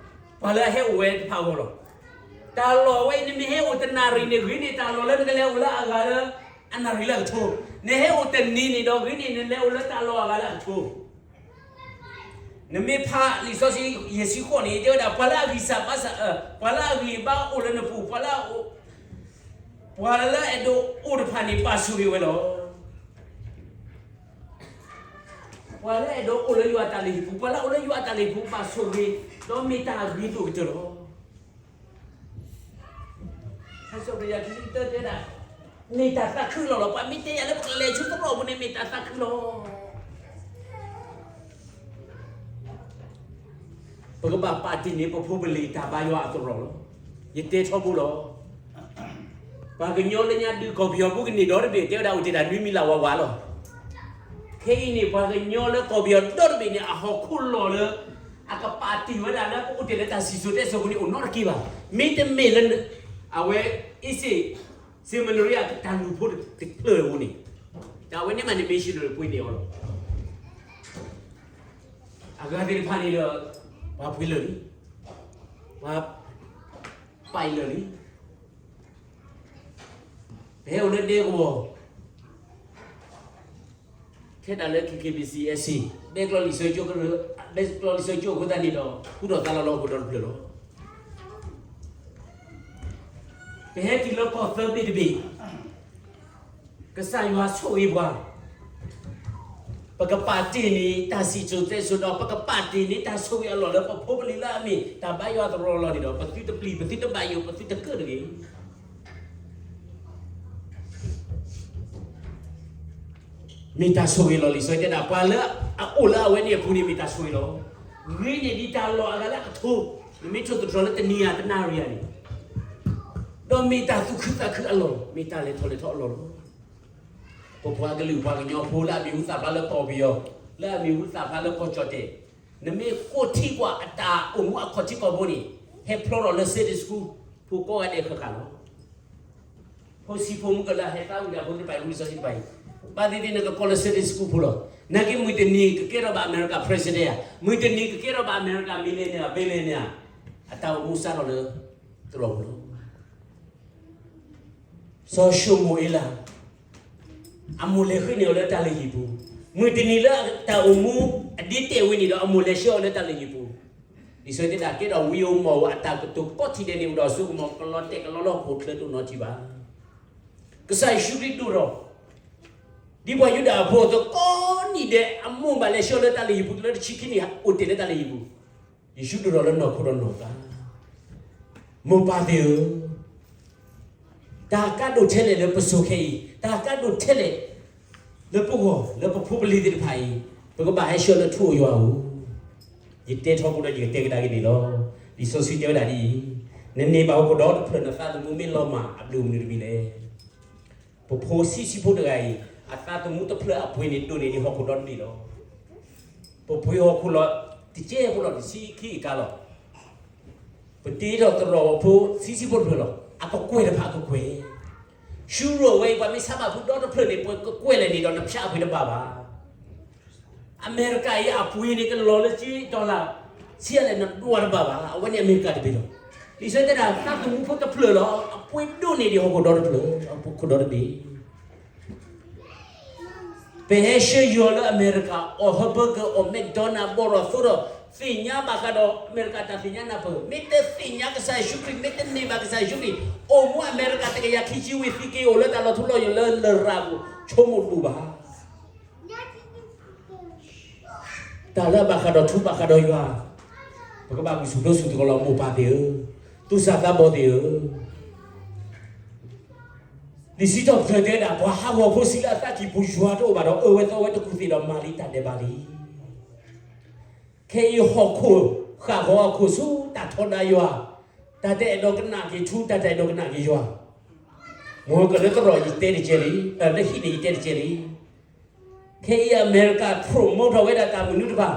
ပှၤလၢအဟဲအိၣ်ဝဲတဖၣ်အဂီၢ်လီၤ. တၢ်လီၢ်ဝဲအံၤ နမ့ၢ်ဟဲအိၣ်တနၣ်ရံၣ်န့ၣ် ဂ့ၤန့ၢ်တၢ်လီၢ်လၢနကလဲၤအိၣ်လၢအဂၤလၢ အနၣ်ရံၣ်လၢအကထိ, နဟဲအိၣ်တနံၤန့ၣ်ဒီး ဂ့ၤန့ၢ်နလဲၤအိၣ်လၢတၢ်လီၢ်အဂၤလၢအကထိ နမ့ၢ်ဖးလံာ်စီဆှံယဲၢ်ဆံဃိးန့ၣ် တဲဝဲဒၣ် ပှၤလၢအဂံၢ်စၢ်ဘါစၢ်, ပှၤလၢအဂံၢ်ဘါအိၣ်လၢနပူၤ, ပှၤလၢအအိၣ်, ပှၤလၢအအဲၣ်ဒိးအိၣ်တဖၣ်န့ၣ် ဘၣ်ဆိၣ်ဂ့ၤဝဲလီၤ. ပှၤလၢအဲၣ်ဒိးအိၣ်လၢယွၤအတၢ်လုၢ်ဟံၣ်ပူၤ, ပှၤလၢအအိၣ်လၢယွၤအတၢ်လုၢ်ဟံၣ်ပူၤ ဘၣ်ဆိၣ်ဂ့ၤ, ဒီးမ့ၢ်တၢ်အဂ့ၤဒိၣ်ကတၢၢ်လီၤ. ဟဲစိာ်ပယၤခံဆံတၢတဲဒၣ်, မ့ၢ်တၢ်သးခုလီၤလီၤ. ပှၤမ့ၢ်တဲယၤလၢပကလဲၤဆူသရိာ်ပူၤန့ၣ် မ့ၢ်တၢ်သးခုလီၤ. ပကဘၣ်ပာ်တ့ၢ်န့ၢ်ပဖိပလံၤတၢ်ဘါယွၤအသရိာ်လီၤ. ယတဲထီဘိလီၤ. ပှၤကညီလၢညါဒုးကီၢ်ပယီၤဖိကန့ၢ်ဒီတဘ့ၣ် တဲဝဲဒၣ်အိၣ်တ့ၢ်တၢ်နွံမံၤလၢ်ဝးဝးလီၤ. ခဲအံၤန့ၣ် ပှၤကညီလၢကီၢ်ပယီၤဒီတဘ့ၣ်န့ၣ် အဟီၣ်ခိၣ်လီၢ်လၢ အကပာ်တ့ၢ်ဝဲဒၣ်လၢပအိၣ်တ့ၢ်လၢတၢ်စံၣ်စိၤတဲစိၤပူၤန့ၣ် အိၣ်နီတက့ၢ်ဘၣ်. မ့တမ့ၢ်လၢ အဝဲ အ့စ့ၣ် စ့မနရံအတၢ်လူၢ်ဖိတဖျၢၣ်အပူၤန့ၣ်, တၢ်ဝဲန့ၣ်မးန့ၣ် missionary ပှ့ၤန့ၢ်အီၤလီၤ. အဂၤသ့ၣ်တဖၣ်န့ၣ်ဒီး ပှၤပှ့ၤလၢာ်လံ, ပှၤပာ်လၢာ်လံ. ပဟဲအိၣ်လၢဒဲကဝီၤ ထဲဒၣ်လၢ KKBC SC ဘဲကျီလံာ်ဆၢကၠိ, ဘဲကျီလံာ်ဆၢကၠိအဃိသတးန့ၣ်ဒီး ဟူထီၣ်သါလီၤလၢဟီၣ်ခိၣ်ဒီတဖျၢၣ်လီၤ. ပဟဲတုၤလၢကီၢ်သၢဘ့ၣ်တဘ့ၣ်, ကစၢ်ယွၤဆိၣ်ဂ့ၤပှၤ, ပကပာ်တ့ၢ်န့ၢ်တၢ်စံၣ်စိၤတဲစိၤဒီး ပကပာ်တ့ၢ်န့ၢ်တၢ်ဆိၣ်ဂ့ၤအလီၢ်လၢပဖိပလံၤလၢအမ့ၢ် တၢ်ဘါယွၤသရိာ်လီၤန့ၣ်ဒီး ပသုတပျံၤ, ပသုတဘၣ်ယိၣ်, ပသုတကၢၣ်တဂ့ၤ. မ့ၢ်တၢ်ဆိၣ်ဂ့ၤလီၤ. လံာ်စီဆှံတဲဒၣ် ပှၤလၢအအိၣ်လၢအဝဲန့ၣ်အပူၤန့ၣ် မ့ၢ်တၢ်ဆိၣ်ဂ့ၤလီၤ. ဂ့ၤန့ၢ်ဒံးတၢ်လီၢ်အဂၤလၢအကထိ, နမ့ၢ်ထိၣ်သတြီၤလၢတနံၤဧါ တနၣ်ရံၣ်ဧါန့ၣ်, ဒီးမ့ၢ်တၢ်သူၣ်ခုသးခုအလီၢ်, မ့ၢ်တၢ်လဲၤထီၣ်လဲၤထီအလီၢ်လီၤ. ပပှၤကလုာ်ပှၤကညီဖိလၢအမံၤဟူသၣ်ဖျါလၢကီၢ်ပယီၤ, လၢအမံၤဟူသၣ်ဖျါလၢကီၢ်ကၠီၣ်တဲၣ်, နမ့ၢ်ကိးထံၣ်ကွၢ်အတၢ်အိၣ်မူအခီၣ်ထံးခီၣ်ဘိန့ၣ် ဟဲဖျိထီၣ်လၢ Sunday School ဖိကိးဂၤဒဲးဃၣ်ဃၣ်လီၤ. ဖိဆံးဖိမုၢ်ကလၢဟဲသးဝံၣ်တၢ်ဖိသ့ၣ်တဖၣ် လံာ်စီဆှံတဖၣ်အံၤ, ဘၣ်သ့ၣ်သ့ၣ်နကကိးလၢ Sunday School ဖိလီၤ. နာ်က့မုၢ်တနံၤကကဲထီၣ်ဘၣ်အမဲရကၤ president ဧါ, မုၢ်တနံၤကကဲထီၣ်ဘၣ်အမဲရကၤ millionaire ဧါ, billionaire ဧါ, အတၢ်အိၣ်မူစးထီၣ်လၢသရိာ်ပူၤလီၤ. စီၤၡမူၤအ့လး အမိၢ်လဲၤဃုန့ၢ်အီၤလၢတၢ်လုၢ်ဟံၣ်ပူၤ, မုၢ်တနံၤလၢတၢ်အိၣ်မူအဒ့တဲာ်ဝဲန့ၣ်ဒီး အမိၢ်လဲၤဆှၢအီၤလၢတၢ်လုၢ်ဟံၣ်ပူၤ, လံာ်စီဆှံတဲဒၣ်ကဲထီၣ်ဝံဧိၤမီၢ်ဧိၤ အတၢ်ကတိၤကိးထံၣ်ဒဲးန့ၣ် အိၣ်ဒီးအစိကမီၤ ကလီၤတဲာ်ကလီလီၢ်ဟီၣ်ခိၣ်ချၢတအိၣ်နီတထံၣ်ဘၣ်. ကစၢ်ယ့ၣ်ၡူးခရံာ်ဒိၣ်ထီၣ် ဒ်ပှၤယူဒၤအဖိအသိးကိးနံၣ်ဒဲး အမိၢ်ဘၣ်လဲၤဆှၢလၢတၢ်လုၢ်ဟံၣ်ပူၤ လၢတဆံခံနံၣ် အိၣ်တ့ၢ်လၢတၢ်လုၢ်ဟံၣ်ပူၤ, ယ့ၣ်ၡူးဒိၣ်ထီၣ်လၢနီၢ်ခိဒီးနီၢ်သး, မိၢ်ပၢ်သ့ၣ်ဧၢ, တၢ်ကါဒိၣ်ထဲလဲၣ်လၢပစိၤခဲအံၤ, တၢ်ကါဒိၣ်ထဲလဲၣ် လၢပဂီၢ် လၢပဖိပလံၤသ့ၣ်တဖၣ်အံၤ, ပကဘၣ်ဟဲဆှၢလၢထူအယွၤဧိၤ, ယတဲထီဘိဒီးယကတဲကဒါက့ၤန့ၣ်လီၤ. လံာ်စီဆှံတဲဝဲဒၣ်ဒ်အံၤ, နန့ၢ်ဘၣ်ဟီၣ်ခိၣ်ဒီတဖျၢၣ် နသးသမူမ့ၢ်လီၤမၢ် အဘျုးမနုၤတမံၤလဲၣ်. ပဖိဆံးဆံးဖိတဂၤအံၤ အသးသမူတဖျၢၣ်အပှ့ၤန့ၣ် ဒိၣ်န့ၢ်ဒံးဟီၣ်ခိၣ်ဒီတဘ့ၣ်လီၤ. ပပှ့ၤဟီၣ်ခိၣ်လီၤ တကဲဖိလီၤ တဆံခံကလီၤ. ပတ့ထီၣ်သရိာ်ဖိဆံးဆံးဖိတဖျၢၣ်လီၤ. အကကွဲၢ်တဖၣ်အကကွဲၢ်, ယူရိၣ်ဝဲအံၤ ပှၤမ့ၢ်ဆါဘၣ်ဖုဒီတဖျၢၣ်န့ၣ် ပကကွဲၢ်လဲၣ်န့ၣ်ဒီး နဖၠးအပှ့ၤတဘၣ်ဘၣ်. အမဲရကၤအံၤအပှ့ၤန့ၣ် ကလီၤလၢကၠံ dollar ဆံးအါလဲၣ် နဒွးတဘၣ်ဘၣ်. အဝဲန့ၣ်အမဲရကၤတဘ့ၣ်လီၤ. လံာ်စီဆှံတဲဒၣ် သးသမူဖိတဖျၢၣ်လီၤ. အပှ့ၤဒိၣ်န့ၢ်ဒံးဟီၣ်ခိၣ်ဒီတဖျၢၣ်, ဟီၣ်ခိၣ်ဒီတဘ့ၣ်. ပဟဲဆှၢယွၤလၢအမဲရကၤ အီၣ် hamburger အီၣ် McDonald ဘီၣ်ထီၣ်သိဒီး သ့ၣ်ညါဘၣ်ဃးဒီးအမဲရကၤတၢ်သ့ၣ်ညါနၢ်ပၢၢ်, မ့ၢ်တသ့ၣ်ညါကစၢ်ယ့ၣ်ၡူးခရံာ်, မ့ၢ်တန့ၢ်ဘၣ်ကစၢ်ယ့ၣ်ၡူးခရံာ်, အိၣ်မူအမဲရကၤတကယၤခံဆံဝံၤ သံက့ၤအိၣ်လၢတၢ်လီၤထူလီၤယိာ်လၢလရာ်ပူၤ ဆိကမိၣ်တဘူၣ်ဘၣ်. တၢ်လၢအဘၣ်ဃးဒီးထူဘၣ်ဃးဒီးယွၤ, ပကဘၣ်မုၢ်ဆူၣ်ဒိၣ်ဆူၣ်သကိးလီၤ မိၢ်ပၢ်သ့ၣ်ဧၢ, သူၣ်စၢ်သးဘီၣ်သ့ၣ်ဧၢ. လံာ်စံးထီၣ်ပတြၢၤတဲဒၣ် ပှၤဟးဂီၤဖိဆံးလၢအသးကံၢ်ပူၤ ယွၤတအိၣ်ဘၣ်ဒီး အၢဝဲသီဝဲတကူၣ်သ့ၣ်ဒီး မၤလံတၢ်ဒဲးဘးလံ. ခဲအံၤဟီၣ်ခိၣ်ဃၣ်ဂီၤအခိၣ်ဆူ တၢ်ထီဒါယွၤ, တၢ်တအဲၣ်ဒိးကနၣ်က့ၤထူ, တၢ်တအဲၣ်ဒိးကနၣ်က့ၤယွၤ, မ့ၢ်ကလၢသရိာ်ယတဲတကဲလံ, လၢဟံၣ်န့ၣ်ယတဲတကဲလံ. ခဲအံၤအမဲရကၤ promote ထီၣ်ဝဲဒၣ်တၢ်မနုၤတဖၣ်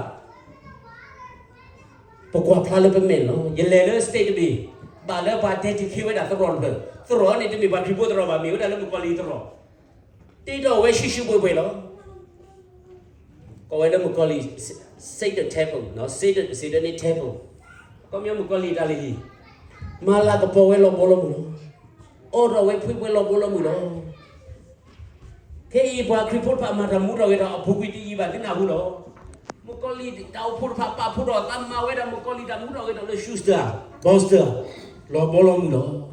ပကွၢ်ဖျါလၢပမဲာ်လီၤ. ယလဲၤလၢ state တဘ့ၣ်, ဘၣ်လၢပှၤတဲတခ့ဝဲဒၣ်သရိာ်တဖျၢၣ်, သရိာ်န့ၣ်တမ့ၢ်ပှၤခရံာ်ဖိသရိာ်ဘၣ်, မ့ၢ်ဝဲဒၣ်လၢမုၣ်ကီၤလံၢ်သရိာ်, တ့ထီၣ်ဝဲရှုရှုဘှဲဘှဲလီၤ. ကိးဝဲလၢမုၣ်ကီၤလံၢ် Satan temple, Satan စံးဒၣ်န့ၣ် temple, ခီပညီမုၣ်ကီၤလံၢ်တၢ်လုၢ်ဟံၣ်, မၤလၤကပီၤဝဲလီၤဘီလီၤမုၢ်လီၤ. အိးထီၣ်ဝဲဖှံဖှဲလီၤဘီလီၤမုၢ်လီၤ. ခဲအံၤပှၤခရံာ်ဖိတဖၣ်မၤတၢ်မူထီၣ်ဂဲၤထီၣ်အပူၤကွံာ်တယံာ်ဘၣ်သနာ်ဟူလီၤ. မုၣ်ကီၤလံၢ်တၢ်အိၣ်ဖှိၣ်တဖၣ်ပာ်ဖှိၣ်ထီၣ်အသးမၤဝဲဒၣ် မုၣ်ကီၤလံၢ်တၢ်မူထီၣ်ဂဲၤထီၣ်လၢ Schuster, Boston, လီၤဘီလီၤမုၢ်လီၤ.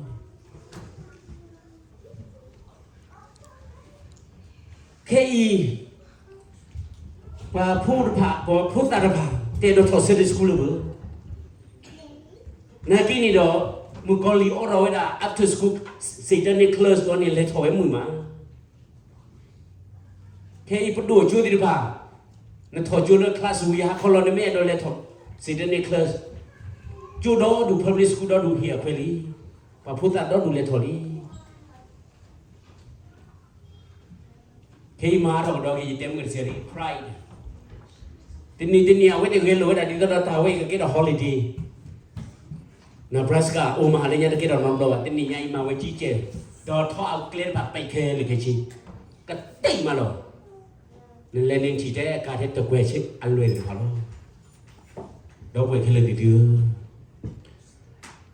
ခဲအံၤ ပှၤဖိတဖၣ် ပှၤဖိသၣ်တဖၣ် တအဲၣ်ဒိးထီၣ် Sunday school လၢၤဘၣ်. နာ်က့န့ၣ်ဒီး မုၣ်ကီၤလံၢ်အိးထီၣ်ဝဲဒၣ် after school Saturday class ဒီးန့ၣ် လဲၤထီၣ်ဝဲမုာ်မး. ခဲအံၤပဒိၣ်ကၠိသ့ၣ်တဖၣ် နထီၣ်ကၠိလၢ class ဝံၤ ဟါခီလီၤ နမ့ၢ်အဲၣ်ဒိးလဲၤထီၣ် Saturday class, ကၠိဒီဒူၣ် public school ဒီဒူၣ်ဟ့ၣ်အခွဲးလံ. ပှၤဖိသၣ်ဒီဒူၣ်လဲၤထီၣ်လံ. ခဲအံၤမၤထီၣ်ကဒီးက့ၤ ယတဲမုၢ်ကတစဲးလံ pride. တနံၤတနံၤအဝဲတဂဲၤလိာ်ဝဲဒၣ် ဒ်သိးဒီးတၢ်ဝဲအံၤကကဲထီၣ် holiday. Nebraska Omaha လၢညါတကဲထီၣ်နီတဘျီဘၣ်. တနံၤညါအံၤမၤဝဲကံကဲ, ဒီးထီအကျဲတဖၣ်ပဲာ်ခဲလၢာ်ခဲဆ့, ကတံာ်မးလီၤ. နလဲၤန့ၣ်ထံၣ်ထဲအကါထဲတကွဲးဆ့အလွဲၢ်သ့ၣ်တဖၣ်လီၤ. ဒီပုၢ်ဝဲၢ်ခဲလၢာ်သ့ၣ်သုဧၢ,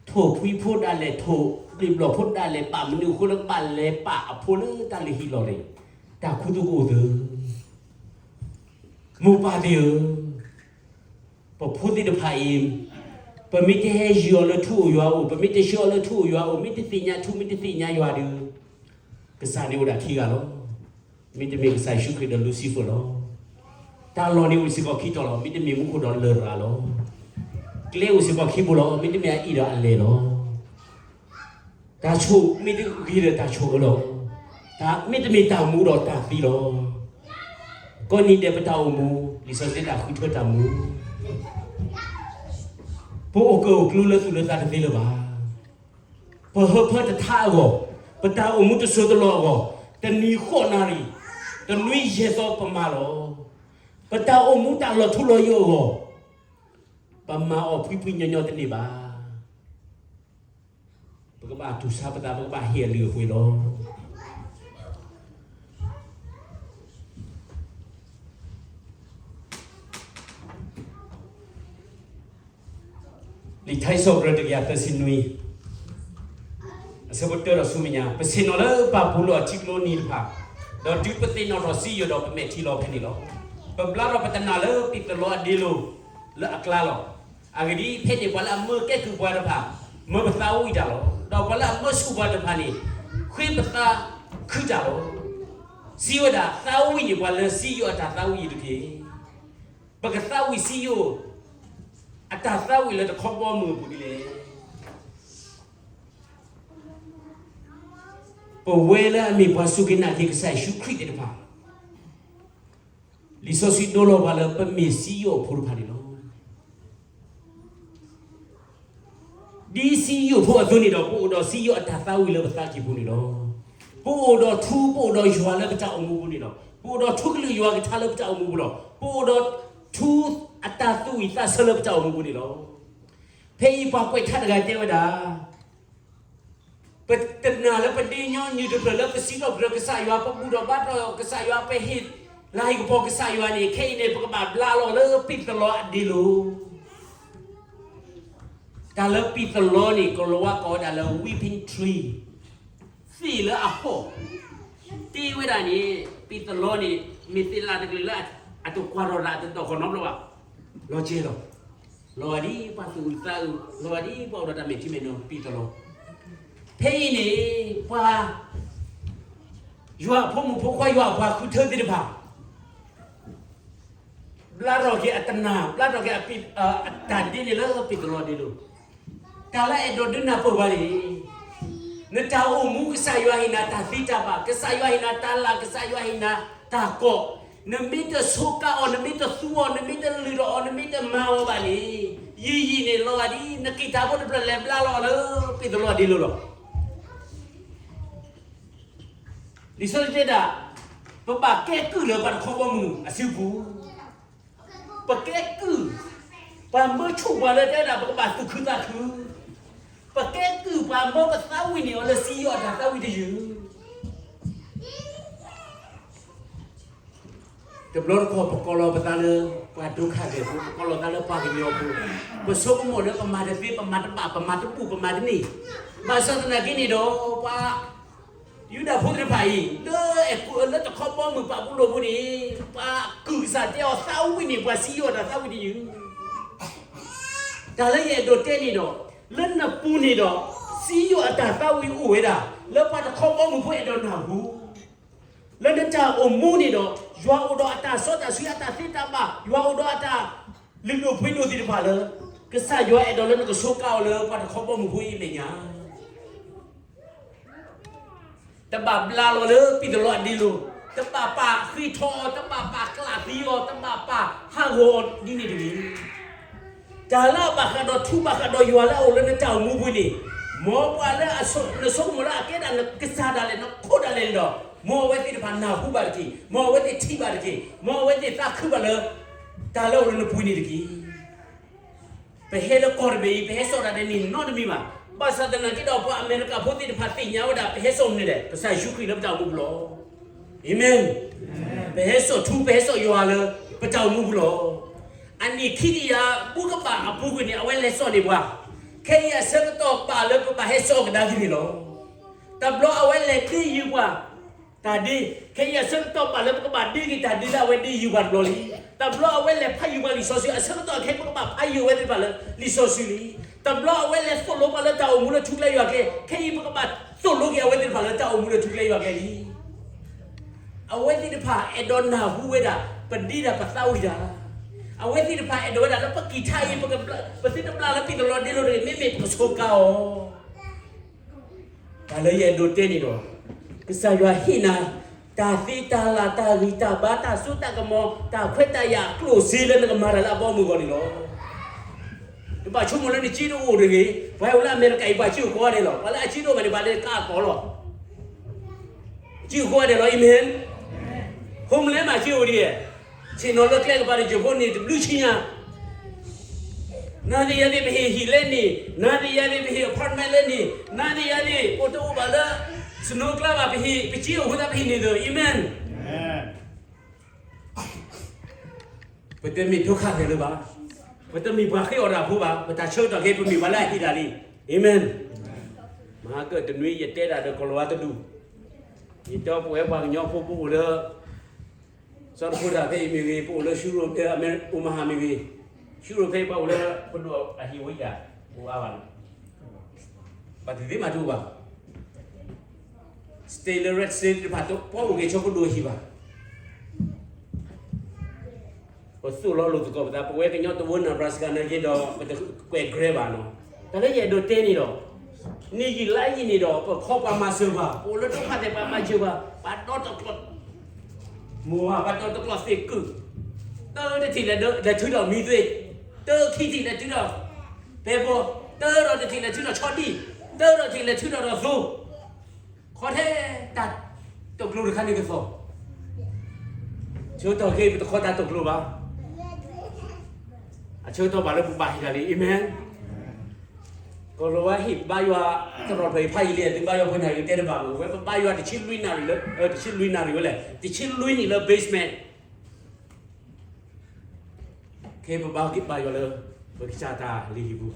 ထိၣ်ဖှံဖိဒၣ်လဲာ် ထိၣ်ဘျ့းဘျီၣ်ဖိဒၣ်လဲာ် ပာ်မနုၤအဃိလၢကဘၣ်လဲၤပာ်အဖိလၢတၢ်လုၢ်ဟံၣ်လီၢ်လံၤ, တၢ်ခူသူၣ်ကအိၣ်သု, မိၢ်ပၢ်သ့ၣ်ဧၢ, ပဖိသ့ၣ်တဖၣ်အံၤ, ပမ့ၢ်တဟဲယုၢ်အီၤလၢထူအိၣ်ယွၤအိၣ်, ပမ့ၢ်တဆှၢအီၤလၢထူအိၣ်ယွၤအိၣ်, မ့ၢ်တသ့ၣ်ညါထူ မ့ၢ်တသ့ၣ်ညါယွၤဒီး, ကစၢ်န့ၣ်အိၣ်ဒၣ်ခံဂၤလီၤ. မ့တမ့ၢ်ကစၢ်ယ့ၣ်ၡူးခရံာ်ဒီး Lucifer လီၤ. တၢ်လီၢ်န့ၣ်အိၣ်စ့ၢ်ကီးခံတီၤလီၤ. မ့တမ့ၢ်မူခိၣ်ဒီးလရာ်လီၤ. ကျဲအိၣ်စ့ၢ်ကီးခံဘိလီၤ. မ့တမ့ၢ်အအံၤဒီးအလဲၤလီၤ. တၢ်ဆိၣ်မ့ၢ်တဂ့ၤဒီးတၢ်ဆိၣ်အၢလီၤ. မ့တမ့ၢ်တၢ်မူဒီးတၢ်သံလီၤ. ကိးနံၤဒဲးပတၢ်အိၣ်မူ, လံာ်စီဆှံတဲဒၣ်ဃုထၢတၢ်မူ, ပအိၣ်ကၢၢ်အိၣ်ကျူလၢသူၣ်လၢသးတသ့လၢၤဘၣ်. ပဟၢဖၢတထါအဂီၢ်, ပတၢ်အိၣ်မူတစိၢ်တလီၢ်အဂီၢ်, တနံၤဃိးနၣ်ရံၣ်, တနွံယဲၢ်သီပမၤလီၤ. ပတၢ်အိၣ်မူတၢ်လီၤထူလီၤယိာ်အဂီၢ်, ပမၤအီၤဖှံဖှံညီညီတန့ၢ်ဘၣ်. ပကဘၣ်တူၢ်ဆါပသး, ပကဘၣ်ဟ့ၣ်အလုၢ်အပှ့ၤလီၤ. လံာ်ထါစံးထီၣ်ပတြၢၤတကယၤသၢဆံနွံ, အဆၢဖိတၢဒီးဆူမဲာ်ညါ, ပဆ့ၣ်နီၤလၢပၢ်ပူၤလီၢ်အထံကျိနံၤတဖၣ်, ဒီးတုၤပသ့ၣ်နီၣ်ထီၣ်စံယိၣ်ဒီးပမဲာ်ထံလီၤဖဲန့ၣ်လီၤ. ပဘျါထီၣ်ပတနၢ်လၢပံၢ်သလီအဒ့လိၤလၢအကျါလီၤ. အဂ့ၢ်ဒ်အံၤ, ဖဲန့ၣ်ပှၤလၢအမၢကဲကုၢ်ပှၤတဖၣ်, မၢပသးဝံၣ်တၢ်လီၤ. ဒီးပှၤလၢအမၢဆူၣ်ပှၤတဖၣ်န့ၣ်, ဃ့ပသးခုတၢ်လီၤ. စံးဝဲဒၣ်, သးဝံၣ်န့ၢ်ပှၤလၢစံယိၣ်အတၢ်သးဝံၣ်အံၤတက့ၢ်. ပကသးဝံၣ်စံယိၣ်အတၢ်သးဝံၣ်လၢတခီဘီမုၢ်အပူၤဒ်လဲၣ်. ပဝဲလၢအမ့ၢ်ပှၤစူၢ်က့ၤနာ်က့ၤကစၢ်ယ့ၣ်ၡူးခရံာ်သ့ၣ်တဖၣ်, လံာ်စီဆှံဒိလီၤပှၤလၢပမ့ၢ်စံယိၣ်အဖိတဖၣ်န့ၣ်လီၤ. ဒ်စံယိၣ်ဖိအသိးန့ၣ်ဒီး ပအိၣ်ဒီးစံယိၣ်အတၢ်သးဝံၣ်လၢပသးကံၢ်ပူၤန့ၣ်လီၤ. ပအိၣ်ဒီးထူ, ပအိၣ်ဒီးယွၤလၢပတၢ်အိၣ်မူပူၤန့ၣ်လီၤ. ပအိၣ်ဒီးထူကလုာ်ယွၤကထါလၢပတၢ်အိၣ်မူပူၤလီၤ. ပအိၣ်ဒီးထူအတၢ်သူၣ်ဝံၣ်သးဆၢလၢပတၢ်အိၣ်မူပူၤန့ၣ်လီၤ. ဖဲအံၤပှၤကွဲးထါတဂၤတဲဝဲဒၣ်, ပတနၢ်လၢပဒ့ညီနုၢ်တဖျၢၣ်လၢပစံးထီၣ်ပတြၢၤကစၢ်ယွၤ, ပဘူၣ်ထီၣ်ဘါထီၣ်ကစၢ်ယွၤ, ပဟ့ၣ်လၤဟ့ၣ်ကပီၤကစၢ်ယွၤန့ၣ်, ခဲအံၤန့ၣ် ပကဘၣ်ဘျါလီၤလၢပံၢ်သလီအဒ့လိၤ. တၢ်လၢပံၢ်သလီန့ၣ် ကိၤလၤဝါကိးဝဲဒၣ်လၢ weeping tree, သ့ၣ်လၢအဟီၣ်, တဲဝဲဒၣ်န့ၣ်, ပံၢ်သလီန့ၣ် မ့ၢ်သ့ၣ်လၢ်တကလုာ်လၢအတကွၢ်ထီၣ်တၢ်တတီၢ်ဃီနီတဘျီဘၣ်, လီၤကဲလီၤ. လီၤဂာ်ဒ်ပှၤသူၣ်အုးသးအုး, လီၤဂာ်ဒ်ပှၤအိၣ်ဒီးတၢ်မဲာ်ထံမဲာ်နိ ပံၢ်သလီ. ဖဲအံၤန့ၣ် ပှၤ ယွၤအဖိမုၣ်ဖိခွါ ယွၤအပှၤဃုထၢသ့ၣ်တဖၣ် ဘျါထီၣ်က့ၤအတနၢ်, ဘျါထီၣ်က့ၤအတၢ်ဒ့န့ၣ်လၢပံၢ်သလီဒ့လိၤ. တၢ်လၢအဲၣ်ဒိးဒုးနၢ်ပၢၢ်ပှၤန့ၣ်, နတၢ်အိၣ်မူကစၢ်ယွၤဟ့ၣ်နၤတၢ်သ့တၢ်ဘၣ်, ကစၢ်ယွၤဟ့ၣ်နၤတၢ်လၤ, ကစၢ်ယွၤဟ့ၣ်နၤတၢ်ကီ, နမ့ၢ်တဆိးကါအီၤ, နမ့ၢ်တသူအီၤ, နမ့ၢ်တလုၢ်ထီၣ်အီၤ, နမ့ၢ်တမၤအီၤဘၣ်န့ၣ်, ယံာ်ယံာ်န့ၣ် လီၤဂာ်ဒ်နက့ၤတၢ်ဖိတဖျၢၣ်လဲၤဘျါလီၤအီၤလၢပံၢ်သလီဒ့လိၤလီၤ. လံာ်စီဆှံတဲဒၣ်, ပဘၣ်ကဲကုၢ်လၢပှၤတခီဘီမုၢ်အစုပူၤ, ပကဲကုၢ်, ပှၤမၢဆူၣ်ပှၤလၢတဲဒၣ် ပကဘၣ်သူၣ်ခုသးခု, ပကဲကုၢ်ပှၤမၢပသးဝံၣ်န့ၢ်အီၤလၢစံယိၣ်အတၢ်သးဝံၣ်တယုၢ်. တဘျီတခီၣ် ပကိးလီၤပသးလၢပှၤဒုက္ခသည်ဖိ, ပကိးလီၤသးလၢပှၤကညီဖိ, ပဆိကမိၣ်လၢပမၤတသ့, ပမၤတဘၣ်, ပမၤတဘူၣ်, ပမၤတန့ၢ်. ဘၣ်ဆၣ်သနာ်က့န့ၣ်ဒီး ပှၤယူဒၤဖိသ့ၣ်တဖၣ်အံၤ လၢအဲၤကူပတူး လၢတခီဘီမုၢ်ပာ်ဖှိၣ်လိာ်ဖိန့ၣ်, ပှၤကုၢ်ကစၢ်တဲအီၤ သးဝံၣ်န့ၢ်ပှၤစံယိၣ်အတၢ်သးဝံၣ်တယုၢ်. တၢ်လၢယအဲၣ်ဒိးတဲန့ၣ်ဒီး, လၢနပူၤန့ၣ်ဒီး စံယိၣ်အတၢ်သးဝံၣ်အိၣ်ဝဲဒၣ် လၢပှၤတခီဘီမုၢ်ဖိအဲၣ်ဒိးနၢ်ဟူ. လၢနတၢ်အိၣ်မူန့ၣ်ဒီး ယွၤအိၣ်ဒီးအတၢ်စီတၢ်ဆှံ အတၢ်သ့တၢ်ဘၣ်, ယွၤအိၣ်ဒီးအတၢ်လုၢ်ဒိၣ်ပှ့ၤဒိၣ်သ့ၣ်တဖၣ်လၢ ကစၢ်ယွၤအဲၣ်ဒိးလၢနကဆိးကါအီၤလၢပှၤတခီဘီမုၢ်ဖိအံၤအမဲာ်ညါ တဘၣ်ဘျါလီၤလၢပံၤတလီၤအဒ့လိၤ, တဘၣ်ပာ်ဃ့ထီအီၤ, တဘၣ်ပာ်ကျးသံအီၤ, တဘၣ်ပာ်ဟးဂီၤအီၤဒ်န့ၣ်တဂ့ၤ. တၢ်လၢအဘၣ်ဃးဒီးထူဘၣ်ဃးဒီးယွၤလၢအအိၣ်လၢနတၢ်အိၣ်မူပူၤန့ၣ်, မ်ပှၤလၢအဆိ, နဆိကမိၣ်လၢအကဲဒၣ်နကစၢ်ဒၣ်လဲာ် နခိၣ်ဒၣ်လဲာ်န့ၣ်ဒီး, မ်အဝဲသ့ၣ်တဖၣ်နၢ်ဟူဘၣ်တက့ၢ်, မ်အဝဲသ့ၣ်ထံၣ်ဘၣ်တက့ၢ်, မ်အဝဲသ့ၣ်သးခုဘၣ်လၢ တၢ်လၢအအိၣ်လၢနပူၤန့ၣ်တက့ၢ်. ပဟဲလၢကီၢ်တဘ့ၣ်အံၤ ပဟဲစိာ်တၢ်ဒ်န့ၣ်နီတမံၤဘၣ်. ဘၣ်ဆၣ်သနာ်က့ဒီး ပှၤအမဲရကၤဖိသ့ၣ်တဖၣ်သ့ၣ်ညါဝဲဒၣ် ပဟဲစိာ်မနုၤလဲၣ်, ကစၢ်ယ့ၣ်ၡူးခရံာ်လၢပတၢ်အိၣ်မူပူၤလီၤ. အၤမ့ၣ်. ပဟဲစိာ်ထူ ပဟဲစိာ်ယွၤလၢပတၢ်အိၣ်မူပူၤလီၤ. အနံၣ်ခံကယၤဘူၣ်ကဘၣ်အပူၤကွံာ်န့ၣ် အဝဲလဲၤစိာ်န့ၢ်ပှၤ, ခဲအံၤအဆၢကတီၢ်ဘၣ်လၢပဘၣ်ဟဲစိာ်ကဒါက့ၤန့ၣ်လီၤ. တဘျီအဝဲလဲၤဒ့ယုာ်ပှၤ တၢ်ဒ့, ခဲအံၤအဆၢကတီၢ်ဘၣ်လၢပကဘၣ်ဒ့က့ၤတၢ်ဒ့လၢအဝဲဒ့ယုာ်ပှၤတဘျီလံ. တဘျီအဝဲလဲၤဖးယုာ်ပှၤလံာ်စီဆှံ အဆၢကတီၢ်ခဲအံၤပကဘၣ်ဖးယုာ်အဝဲသ့ၣ်တဖၣ်လၢလံာ်စီဆှံလံ. တဘျီအဝဲလဲၤသိၣ်လိပှၤလၢတၢ်အိၣ်မူလၢထူကျဲယွၤကျဲ, ခဲအံၤပကဘၣ်သိၣ်လိက့ၤအဝဲသ့ၣ်တဖၣ်လၢတၢ်အိၣ်မူလၢထူကျဲယွၤကျဲလံ. အဝဲသ့ၣ်တဖၣ်အဲၣ်ဒိးနၢ်ဟူဝဲဒၣ် ပဒ့တၢ်ပသးဝံၣ်တၢ်, အဝဲသ့ၣ်တဖၣ်အဲၣ်ဒိးဝဲဒၣ်လၢပကံၢ်ထါအံၤ ပသုတဘျါလၢပံၤတလီၤဒ့လိၤတဂ့ၤ, မ့မ့ၢ်ပကဆိးကါအီၤ တၢ်လၢယအဲၣ်ဒိးတဲန့ၣ်ဒီး, ကစၢ်ယွၤဟ့ၣ်နၤ တၢ်သ့တၢ်လၢ် တၢ်ဂံၢ်တၢ်ဘါ တၢ်စိတၢ်ကမီၤ တၢ်ခွဲးတၢ်ယာ်အကျိၣ်စ့လၢနကမၤတၢ်လၢအဘီအမုၢ်အဂီၢ်န့ၣ်လီၤ. တဘၣ်ဆိကမိၣ်လၢနစ့တအိၣ်တဂ့ၤ, ပှၤအိၣ်လၢအမဲရကၤအံၤ ပှၤစ့အိၣ်ကိးဂၤဒဲးလီၤ. ပှၤလၢအစ့တအိၣ်ဘၣ်န့ၣ် ပှၤလၢကါအကိးလီၤ. စ့အိၣ်ကိးဂၤဒဲးလီၤ, အၤမ့ၣ်. ဟိမလဲမးစ့အိၣ်ဒ်လဲၣ်, ဆ့ၣ်နီၤလၢကျဲကပၤတစၢၢ်ဖိန့ၣ် တဘျုးဆံညါ နၤသ့ၣ်ယၤသ့ၣ် ပဟ့ၣ်ဟံၣ်လဲန့ၣ်, နၤသ့ၣ်ယၤသ့ၣ် ပဟ့ၣ် apartment လဲန့ၣ်, နၤသ့ၣ်ယၤသ့ၣ် ပတအိၣ်ဘၣ်လၢ snow ကျါဘၣ် ပဟ့ၣ် ပစ့အိၣ်ဃိသတး ပဟ့ၣ်န့ၢ်သု, အၤမ့ၣ်. ပတမ့ၢ်ဒိခါသဲးလၢၤဘၣ်, ပတမ့ၢ်ပှၤဃ့အီၣ်တၢ်ဖိဘၣ်, ပတၢ်ဆၢကတီၢ်ခဲအံၤ ပမ့ၢ်ပှၤလၢအဟ့ၣ်တၢ်လံ, အၤမ့ၣ်. မဟါကၢၣ်တနွံယတဲတၢ်ဒီးကီၤလၤဝါတဒူၣ်, ယတဲပဝဲပှၤကညီဖိပအိၣ်လၢ စီၤတဖိတၢ်ဖဲအံၤမ့ၢ်ဂ့ၤ, ပအိၣ်လၢ Shuro အမဲရ Omaha မ့ၢ်ဂ့ၤ, Shuro ဖဲအံၤပှၤအိၣ်လၢပဒိၣ်အဟံၣ်ဝဲယၤ, အိၣ်အါဘၣ်လီၤ, ဘၣ်သ့ၣ်သ့ၣ်မးတအိၣ်ဘၣ်, state လၢ red state တဖၣ် ပအိၣ်က့ၤဆိပဒိၣ်အဟံၣ်ဘၣ်. ပသိၣ်လီၤလိာ်သကိးပသး, ပဝဲကညီတဝၢ Nebraska နာ်က့ဒီး ပတကွဲး grant ဘၣ်နီၤ. တၢ်လၢယအဲၣ်ဒိးတဲန့ၣ်ဒီး, နံၣ်ယံာ်လါယံာ်န့ၣ်ဒီး ပခီပှၤမၤစၢၤပှၤ, ပအိၣ်လၢဒိခါသဲး ပှၤမၤစၢၤပှၤ, ပှၤဒီတကျိး မိၢ်ဝၤ ပှၤဒီတကျိးသ့ၣ်ကုၢ်, တၢတထံၣ်လဲၤဒုး လဲၤထုးဒီးမံသွ့ၣ်, တၢခံထံၣ်လဲၤထုးဒီး ပဲဘီ, တၢဒီးတထံၣ်လဲၤထုးဒီးဆီဒံၣ်, တၢဒီးထံၣ်လဲၤထုးဒီးဒီးသိ, ခီထဲတၢ်တိာ်ကျိၤတခါန့ၣ်ကသီၣ်, ဆၢကတီၢ်ခဲအံၤ ပတခီတၢ်တိာ်ကျိၤဘၣ်. အဆၢကတီၢ်ဘၣ်လၢပဘၣ်ဟ့ၣ်တၢ်လံ, အၤမ့ၣ်. ကီၤလၤဝါဟ့ၣ်ဘါယွၤ သရိာ်တဖၣ်အံၤဖးယံာ်လံ, သုဘါယွၤဖိနၢ်ရံၣ်တဲတဘၣ်မး, ဝဲပဘါယွၤတဆံလွံၢ်နၣ်ရံၣ်လၢ, တဆံလွံၢ်နၣ်ရံၣ်ဝဲလဲၣ်, တဆံလွံၢ်နံၣ်လၢ basement ခဲအံၤပဘါယွၤလၢ ပကစၢ်တၢ်လုၢ်ဟံၣ်ပူၤ,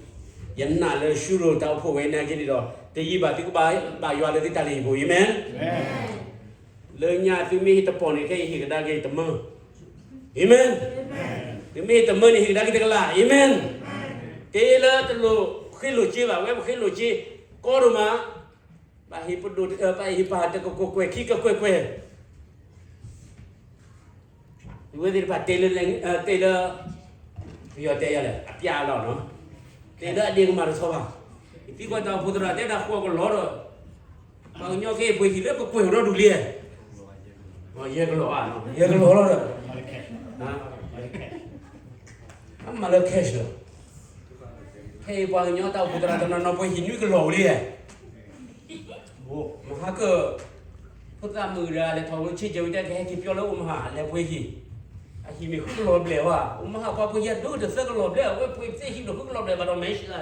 ယနာ်လၢ Shuro တၢ်အိၣ်ဖှိၣ်ဝဲနာ်က့န့ၣ်ဒီး တယံာ်ဘၣ်သုကဘါယွၤလၢသုတၢ်လုၢ်ဟံၣ်ပူၤ, အၤမ့ၣ်. လၢညါသုမ့ၢ်ဟ့ၣ်တပီၢ်န့ၣ် ခဲအံၤဟ့ၣ်ကဒါက့ၤတမၢ, အၤမ့ၣ်. သုမ့ၢ်ဟ့ၣ်တမၢန့ၣ် ဟ့ၣ်ကဒါက့ၤတကလး, အၤမ့ၣ်. တဲလၢတလိၣ်ဃ့လိာ်စ့ဘၣ်, ဝဲပဃ့လိာ်စ့ကီဒိၣ်မး, ဘၣ်ဟ့ၣ်ပဒိၣ်, ဘၣ်ဟ့ၣ်ပၢ်တကကွဲၢ်ကွဲၢ် ခံကကွဲၢ်ကွဲၢ် ဝဲသ့ၣ်တဖၣ်တဲလၢ, တဲလၢ, ပယီၤတဲယၤလဲၣ်, အပျးလီၤနီၤ, တဲလၢအဒ့ကမၤတဆီဘၣ်, ယသံကွၢ်တၢ်အိၣ်ဖှိၣ်သရၣ်တဲတၢ်ဃိးကလီဒီး, ပှၤကညီက့ၤပှ့ၤဟံၣ်လၢပကွဲၢ်ဒီဒူၣ်လံ, ယဲၢ်ကလီၤ, ယဲၢ်ကလီၤလီၤဒီး, မၤလၢ cash လီၤ, ခဲအံၤပှၤကညီတၢ်အိၣ်ဖှိၣ်သရၣ်တနီၤနီၤ ပှ့ၤဟံၣ်နွံကလီၤဝံၤလံ, မဟါကၢၣ် ဖိသၣ်မုၣ်တဂၤလဲၤထီၣ်ဝဲဆ့ကၢၤဝဲတဲ ကဟဲက့ၤပၠီလၢအိၣ်မဟါ လဲၤပှ့ၤဟံၣ်, အဟံၣ်မ့ၢ်ဃုကလီၤဘျဲၣ်ဝဲ, အိၣ်မဟါပှၤပှ့ၤဟံၣ်ဒိၣ်တသၢကလီၤဘျဲၣ်, အဝဲပှ့ၤသ့ၣ်ဟံၣ်ဒီးဃုကလီၤဘျဲၣ်ဘၣ်ဒီး မဲာ်ဆှးလၢ,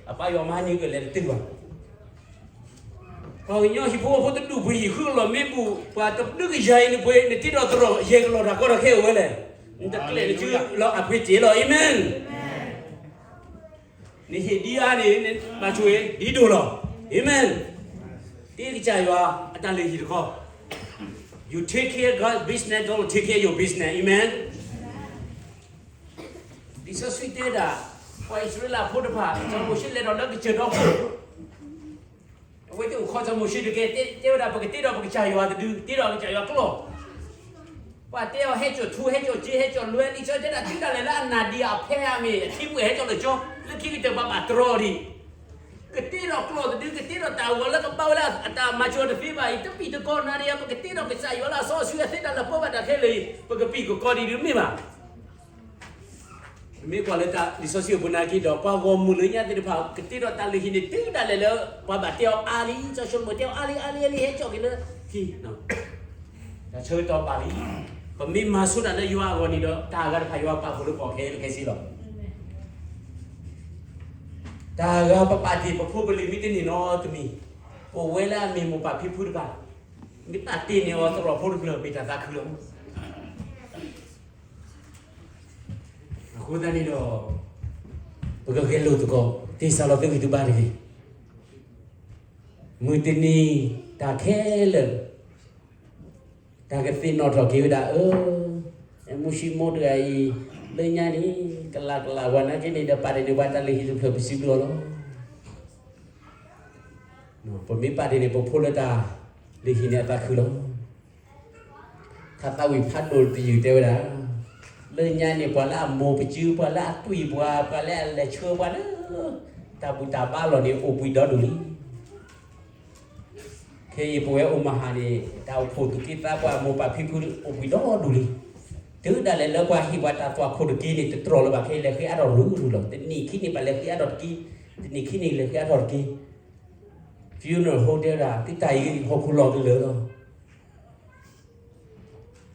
အပၢ်ယွၤမၤဟါနံၤကလဲၤတတုၤဘၣ်, ပှၤကညီဟံၣ်ဖိဃီဖိတဒူၣ်ပှ့ၤဟံၣ်ဃုကလီၤမ့ၢ်ဘူၣ်, ပှၤတဘျုးကယၤအံၤနပှ့ၤ နတ့ဒီးသရိာ်ယဲၢ်ကလီၤတၢ်ကီတၢ်ခဲအိၣ်ဝဲလဲၣ်, နတကျဲးနစုလီၤအပှ့ၤတ့ၢ်လီၤ, အၤမ့ၣ်. နဟ့ၣ်ဒ်အါန့ၣ် ဘၣ်ဆိၣ်ဂ့ၤ ဒ်ဒိၣ်လီၤ, အၤမ့ၣ်. တ့ကစၢ်ယွၤအတၢ်လုၢ်ဟံၣ်တခီ, you take care God's business, God will take care your business, အၤမ့ၣ်. လံာ်စီဆှံတဲဒၣ် ပှၤအံၣ်စရ့လးဖိတဖၣ် စီၤမိၤၡ့လဲၤဒီးလၢကစၢၢ်ဒီခိၣ် အဝဲသ့ၣ်အိၣ်ခိးစီၤမိၤၡ့တက့ၢ်, တဲဝဲဒၣ် ပကတ့ထီၣ်ပကစၢ်ယွၤတဒု, တ့ထီၣ်ပကစၢ်ယွၤကျိာ်. ပှၤတဲအီၤဟဲစိာ်ထူ ဟဲစိာ်စ့ ဟဲစိာ်လွဲ လံာ်စီဆှံတဲဒၣ် တုၤဒၣ်လဲာ်လၢအနၢ်ဒံးအီၤ အဖဲအမ့ၢ်အထံပှဲၤဟဲစိာ်လၢာ်ကၠီ, လၢခံကတၢၢ်ပှၤဘၣ်တြီဒံး. ကတ့ထီၣ်ကျိာ်တဒု, ကတ့ထီၣ်တၢ်အဂီၤလၢကဘၣ်ဝဲလၢအတၢ်မၤစၢၤတသ့ဘၣ်အံၤ, တပံၢ်တကီနၤဒီး ပကတ့ထီၣ်ကစၢ်ယွၤလၢအစီဆှံအသ့တၢ်လၢပှဲၤဘၣ်တၢ်ခဲလၢာ်အံၤ, ပကပံၢ်ကကီဒံးဒုးမ့ၢ်ဘၣ်. မ့ၢ်ကွၢ်လၢတၢ်လံာ်စီဆှံအပူၤနာ်က့ဒီး ပှၤဂီၢ်မုၢ်လၢညါသ့ၣ်တဖၣ် ကတ့ထီၣ်တၢ်လုၢ်ဟံၣ်န့ၣ် တုၤဒၣ်လဲာ်လၢ ပှၤဘၣ်တဲအီၤအါလံ, စီၤၡလိၤမိၣ်တဲအီၤအါလံ အါလံ အါလံ ဟဲစိာ်က့ၤလၢခံ, တၢ်ဆၢကတီၢ်ဘၣ်လံ. ပမ့ၢ်မၤဆိတၢ်လၢယွၤအဂီၢ်န့ၣ်ဒီး တၢ်အဂၤတဖၣ်ယွၤပာ်ဖှိၣ်လၢပှၤခဲလၢာ်ခဲဆ့လီၤ. တၢ်အဂၤပပာ်တ့ၢ်ပဖိပလံၤမ့ၢ်တန့ၢ်နီတမံၤ, ပဝဲလၢအမ့ၢ်မိၢ်ပၢ်ဖံဖုတဖၣ်, မ့ၢ်ပာ်တ့ၢ်န့ၢ်အီၤသရိာ်ဖိတဖျၢၣ် မ့ၢ်တၢ်သးခုလီၤ. အဃိသတးန့ၣ်ဒီး ပကဂဲၤလိာ်သကိး တ့ၢ်စၢ်လီၤသုဂံၢ်သုဘါတဂ့ၤ. မုၢ်တနံၤတၢ်ခဲလၢာ် တၢ်ကသ့ၣ်နီၣ်ထီၣ်က့ၤဝဲဒၣ်အၢ, မုၢ်ဆံမိတဂၤအံၤ လၢညါန့ၣ် ကလးကလးဝဲနာ်က့န့ၣ်ဒီး ပာ်တ့ၢ်န့ၢ်ပှၤတၢ်လုၢ်ဟံၣ်တဖျၢၣ် ပစံးဘျုးအီၤလီၤ. ပမ့ၢ်ပာ်တ့ၢ်န့ၢ်ပဖိလၢတၢ်လုၢ်ဟံၣ်န့ၣ် အသးခုလီၤ. ထါသးဝံၣ်ဖးဒိၣ်တယုၢ်တဲဝဲဒၣ်, လၢညါန့ၣ် ပှၤလၢအမိၢ်ပစု ပှၤလၢအတွံၢ်ပှၤ ပှၤလၢအလဲၤဆှၢပှၤလၢ တၢ်ဘူၣ်တၢ်ဘါလီၢ်န့ၣ် အိၣ်ဘှံးဒီဒူၣ်လံ. ခဲအံၤပဝဲအိၣ်မဟါန့ၣ် တၢ်အိၣ်ဖှိၣ်သူၣ်က့သးပှၢ် မိၢ်ပၢ်ဖံဖုအိၣ်ဘှံးဒီဒူၣ်လံ. တုၤဒၣ်လဲာ်လၢပှၤဟ့ၣ်ပှၤတၢ်သွၣ်ခိၣ်တက့ၢ်န့ၣ် တတြီၢ်လၢၤဘၣ် ခဲအံၤလဲၤဃ့အါထီၣ်ရူၤရူၤလီၤ. တနံၣ်ခံနံၣ်ဘၣ်လဲၤဃ့အါထီၣ်တက့ၢ်, တနံၣ်ခံနံၣ်လဲၤဃ့အါထီၣ်တက့ၢ်. Funeral home တဲဝဲဒၣ် သုတၢ်အံၤဟီၣ်ခိၣ်လီၢ်ကလၢာ်လီၤ.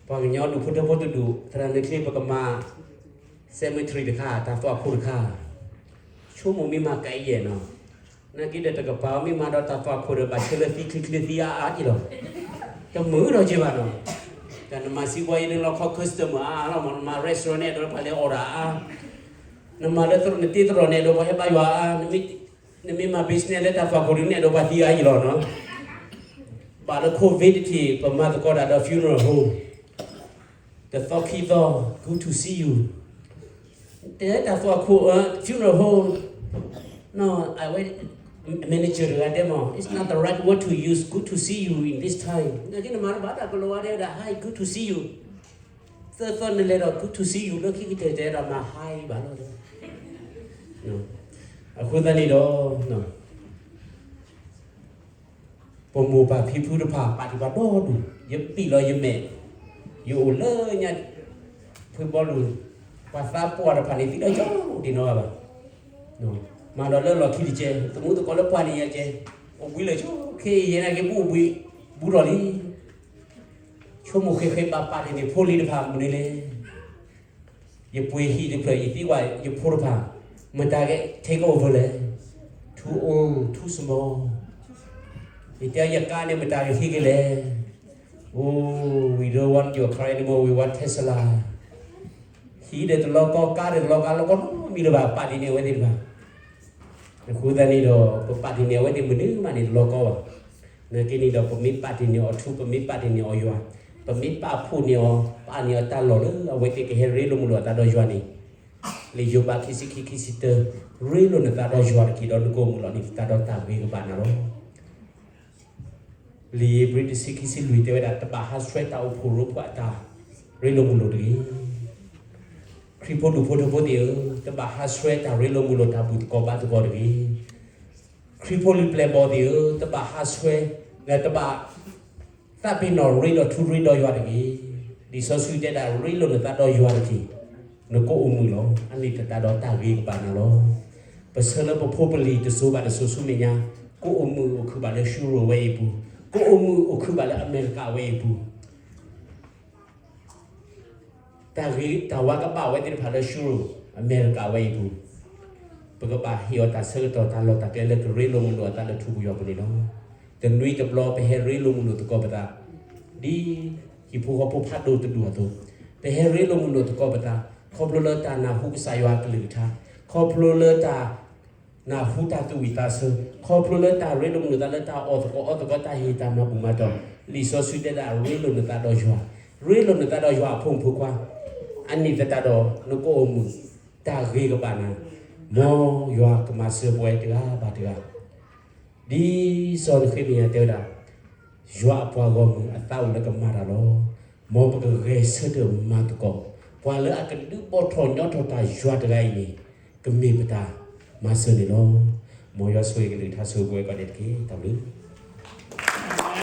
ပှၤကညီဒူၣ်ဖိထၢဖိတဒူၣ် သရၣ်နုာ်ချ့ ပကမၤ cemetery တခါ တၢ်သွၣ်ခိၣ်တခါ, ဆိကမိၣ်မ့ၢ်မၤကၤအံၤယဲၢ်နီၤ, နာ်က့ဒီးတကပၤမ့ၢ်မၤဒီးတၢ်သွၣ်ခိၣ်ဒီး ဘၣ်ဆၢလၢသံချ့ချ့သံအါအါက့လီၤ. တမုာ်ဒီးက့ဘၣ်နီၤ, တၢ်နမၤစံးဘီအံၤန့ၣ်လီၤခီ customer အါအါလီၤမး, နမၤ restaurant န့ၣ်ဒီးပှၤလဲၤ order အါ, နမၤလၢနတ့သရိာ်န့ၣ်ဒီးပှၤဟဲဘါယွၤအါ, နမ့ၢ်မၤ business လၢတၢ်သွၣ်ခိၣ်ဒုးန့ၣ်ဒီးပှၤသံအါယံာ်လီၤနီၤ. ဘၣ်လၢ COVID တထံၣ် ပမၤသကိးတၢ်ဒီး funeral home, တသီခံသီ good to see you, တဲတၢ်သွၣ်ခိၣ် funeral home, အဝဲ manager တဂၤတဲမး it's not the right word to use good to see you in this time, နာ်က့နမၤတဘၣ်တၢ်ကလီၤဝါတဲဝဲဒၣ် hi good to see you, သၢသီနလဲၤဒီး good to see you လၢခံကတၢၢ်တဲဒၣ်မၤ hi ဘၣ်လီၤ. အဃိသတးန့ၣ်ဒီး ပမိၢ်ပၢ်ဖံဖုတဖၣ် ပာ်တ့ၢ်ပှၤဒီဒူၣ်, ယပံာ်လီၤယမဲာ်, ယအိၣ်လၢညါ ဖုဘီလူၤ, ပှၤသးပှၢ်တဖၣ်န့ၣ် သံဒီးကၠီတ့ၢ်နီတဂၤဘၣ်. မၤဒီးလၢလီၢ်ခံတကဲ, သမူသကိးလၢပှၤန့ၣ်ယဲကဲ, အိၣ်ဘှံးလၢာ်ဆိ, ခဲအံၤယဲနာ်က့ ဘူးအိၣ်ဘှံး, ဘူးထီၣ်လံ. ဆိကမိၣ်ဃဲဃဲ ဘၣ်ပာ်တ့ၢ်န့ၢ်ဖိလံၤတဖၣ်မနုၤလဲၣ်. ယပှ့ၤဟံၣ်တဖျၢၣ် ယသံကွၢ် ယဖိတဖၣ်, မတၤက take over လဲၣ်. Too old, too small. ယတဲယကါန့ၣ် မတၤကဟံးက့ၤလဲၣ်. Oh, we don't want your car anymore, we want Tesla. ဟံၣ်ဒီးတလီၤကီ, ကါဒီးတလီၤကီ, လီၤကီနီတမံၤလၢၤဘၣ်, ပာ်တ့ၢ်န့ၢ်အဝဲသ့ၣ်တဖၣ်. အဃိသတးန့ၣ်ဒီး ပပာ်တ့ၢ်န့ၢ်အဝဲသ့ၣ်မနုၤမးန့ၣ် တလီၤကီဘၣ်. နာ်က့န့ၣ်ဒီး ပမ့ၢ်ပာ်တ့ၢ်န့ၢ်အီၤထူ, ပမ့ၢ်ပာ်တ့ၢ်န့ၢ်အီၤယွၤ, ပမ့ၢ်ပာ်ဖှိၣ်န့ၢ်အီၤ, ပာ်န့ၢ်အီၤတၢ်လီၢ်လၢအဝဲသ့ၣ်ကဟဲရ့လိာ်မုာ်လိာ်အသးဒီးယွၤန့ၣ်, လံာ်ယိၤဘးခံဆံခံ ခံဆံတၢ, ရ့လိာ်နသးဒီးယွၤတက့ၢ်, ဒီးနကအိၣ်မုာ်လီၤန့ၢ်သတးဒီးတၢ်ဂ့ၤကဘၣ်နၤလီၤ. လံာ်ဧ့ၤဘြံၤတဆံခံဆံလွံၢ်တဲဝဲဒၣ် တဘၣ်ဟးဆှဲးတၢ်အိၣ်ဖှိၣ်ရိဖှိၣ်အတၢ်ရ့လိာ်မုာ်လိာ်တဂ့ၤ. ခရံာ်ဖိဒူၣ်ဖိထၢဖိသ့ၣ်ဧၢ, တဘၣ်ဟးဆှဲးတၢ်ရ့လိာ်မုာ်လိာ်တၢ်ဘူၣ်သကိးဘါသကိးတဂ့ၤ. ခရံာ်ဖိလံၤပျဲၢ်ဘီၣ်သ့ၣ်ဧၢ, တဘၣ်ဟးဆှဲး, တဘၣ် သးပ့ၤနီၣ်ရ့ဒီးထူရ့ဒီးယွၤတဂ့ၤ. လံာ်စီဆှံတဲဒၣ် ရ့လိာ်နသးဒီးယွၤတက့ၢ်, နကအိၣ်မုာ်လီၤ. အန့ၣ်သတးဒီးတၢ်ဂ့ၤကဘၣ်နၤလီၤ. ပဆၢလၢပဖိပလံၤတစိၤဘၣ်တစိၤဆူမဲာ်ညါ, ကအိၣ်မုာ်အိၣ်ခုၣ်ဘၣ်လၢ Truro ဝဲအံၤအပူၤ, ကအိၣ်မုာ်အိၣ်ခုၣ်ဘၣ်လၢအမဲရကၤဝဲအံၤအပူၤ တၢ်ဂ့ၤတၢ်ဝါကဘၣ်ဝဲသ့ၣ်တဖၣ်လၢ Truro အမဲရကၤဝဲအံၤပူၤ, ပကဘၣ်ဟ့ၣ်အီၤတၢ်ဆၢကတီၢ်တၢ်လီၢ်တၢ်ကျဲလၢကရ့လိာ်မုာ်လိာ်အသးလၢထူပူၤယွၤပူၤန့ၣ်လီၤ. တနွံတဘျီပဟဲရ့လိာ်မုာ်လိာ်သကိးပသး, ဒ်ဟံၣ်ဖိဃီဖိဖးဒိၣ်တဒူၣ်အသိး, ပဟဲရ့လိာ်မုာ်လိာ်သကိးပသး, ခီဖျိလၢတၢ်နၢ်ဟူကစၢ်ယွၤအကလုၢ်ကထါ, ခီဖျိလၢတၢ် နၢ်ဟူတၢ်သူၣ်ဝံၣ်သးဆၢ, ခီဖျိလၢတၢ်ရ့လိာ်မုာ်လိာ်သးလၢတၢ်အီၣ်သကိးအီသကိးတၢ်ဟ့ၣ်တၢ်မၤဘူၣ်မၤတီၢ်, လံာ်စီဆှံတဲဒၣ် ရ့လိာ်နသးဒီးယွၤ, ရ့လိာ်နသးဒီးယွၤအဖိမုၣ်ဖိခွါ, အန့ၣ်သတးဒီး နကအိၣ်မုာ်, တၢ်ဂ့ၤကဘၣ်နၤ, မ်ယွၤကမၤစၢၤပှၤတဂၤဘၣ်တဂၤ ဒ်စီၤနဃ့မယၤတဲဝဲဒၣ်, ယွၤအပှၤဂီၢ်မုၢ်အသးအိၣ်လၢကမၤတၢ်လီၤ. မ်ပကဂဲၤဆၢထၢၣ်မၤသကိး ပှၤလၢအကဒုးဘီၣ်ထီၣ်ညီထီၣ်တၢ်ယွၤတဂၤအံၤန့ၣ် ကမ့ၢ်ပတၢ်မၤစၢၤန့ၣ်လီၤ. မ်ယွၤဆိၣ်ဂ့ၤကလုၢ်ကထါဆိၣ်ဂ့ၤပှၤကိးဂၤဒဲးတက့ၢ်. တၢ်ဘျုး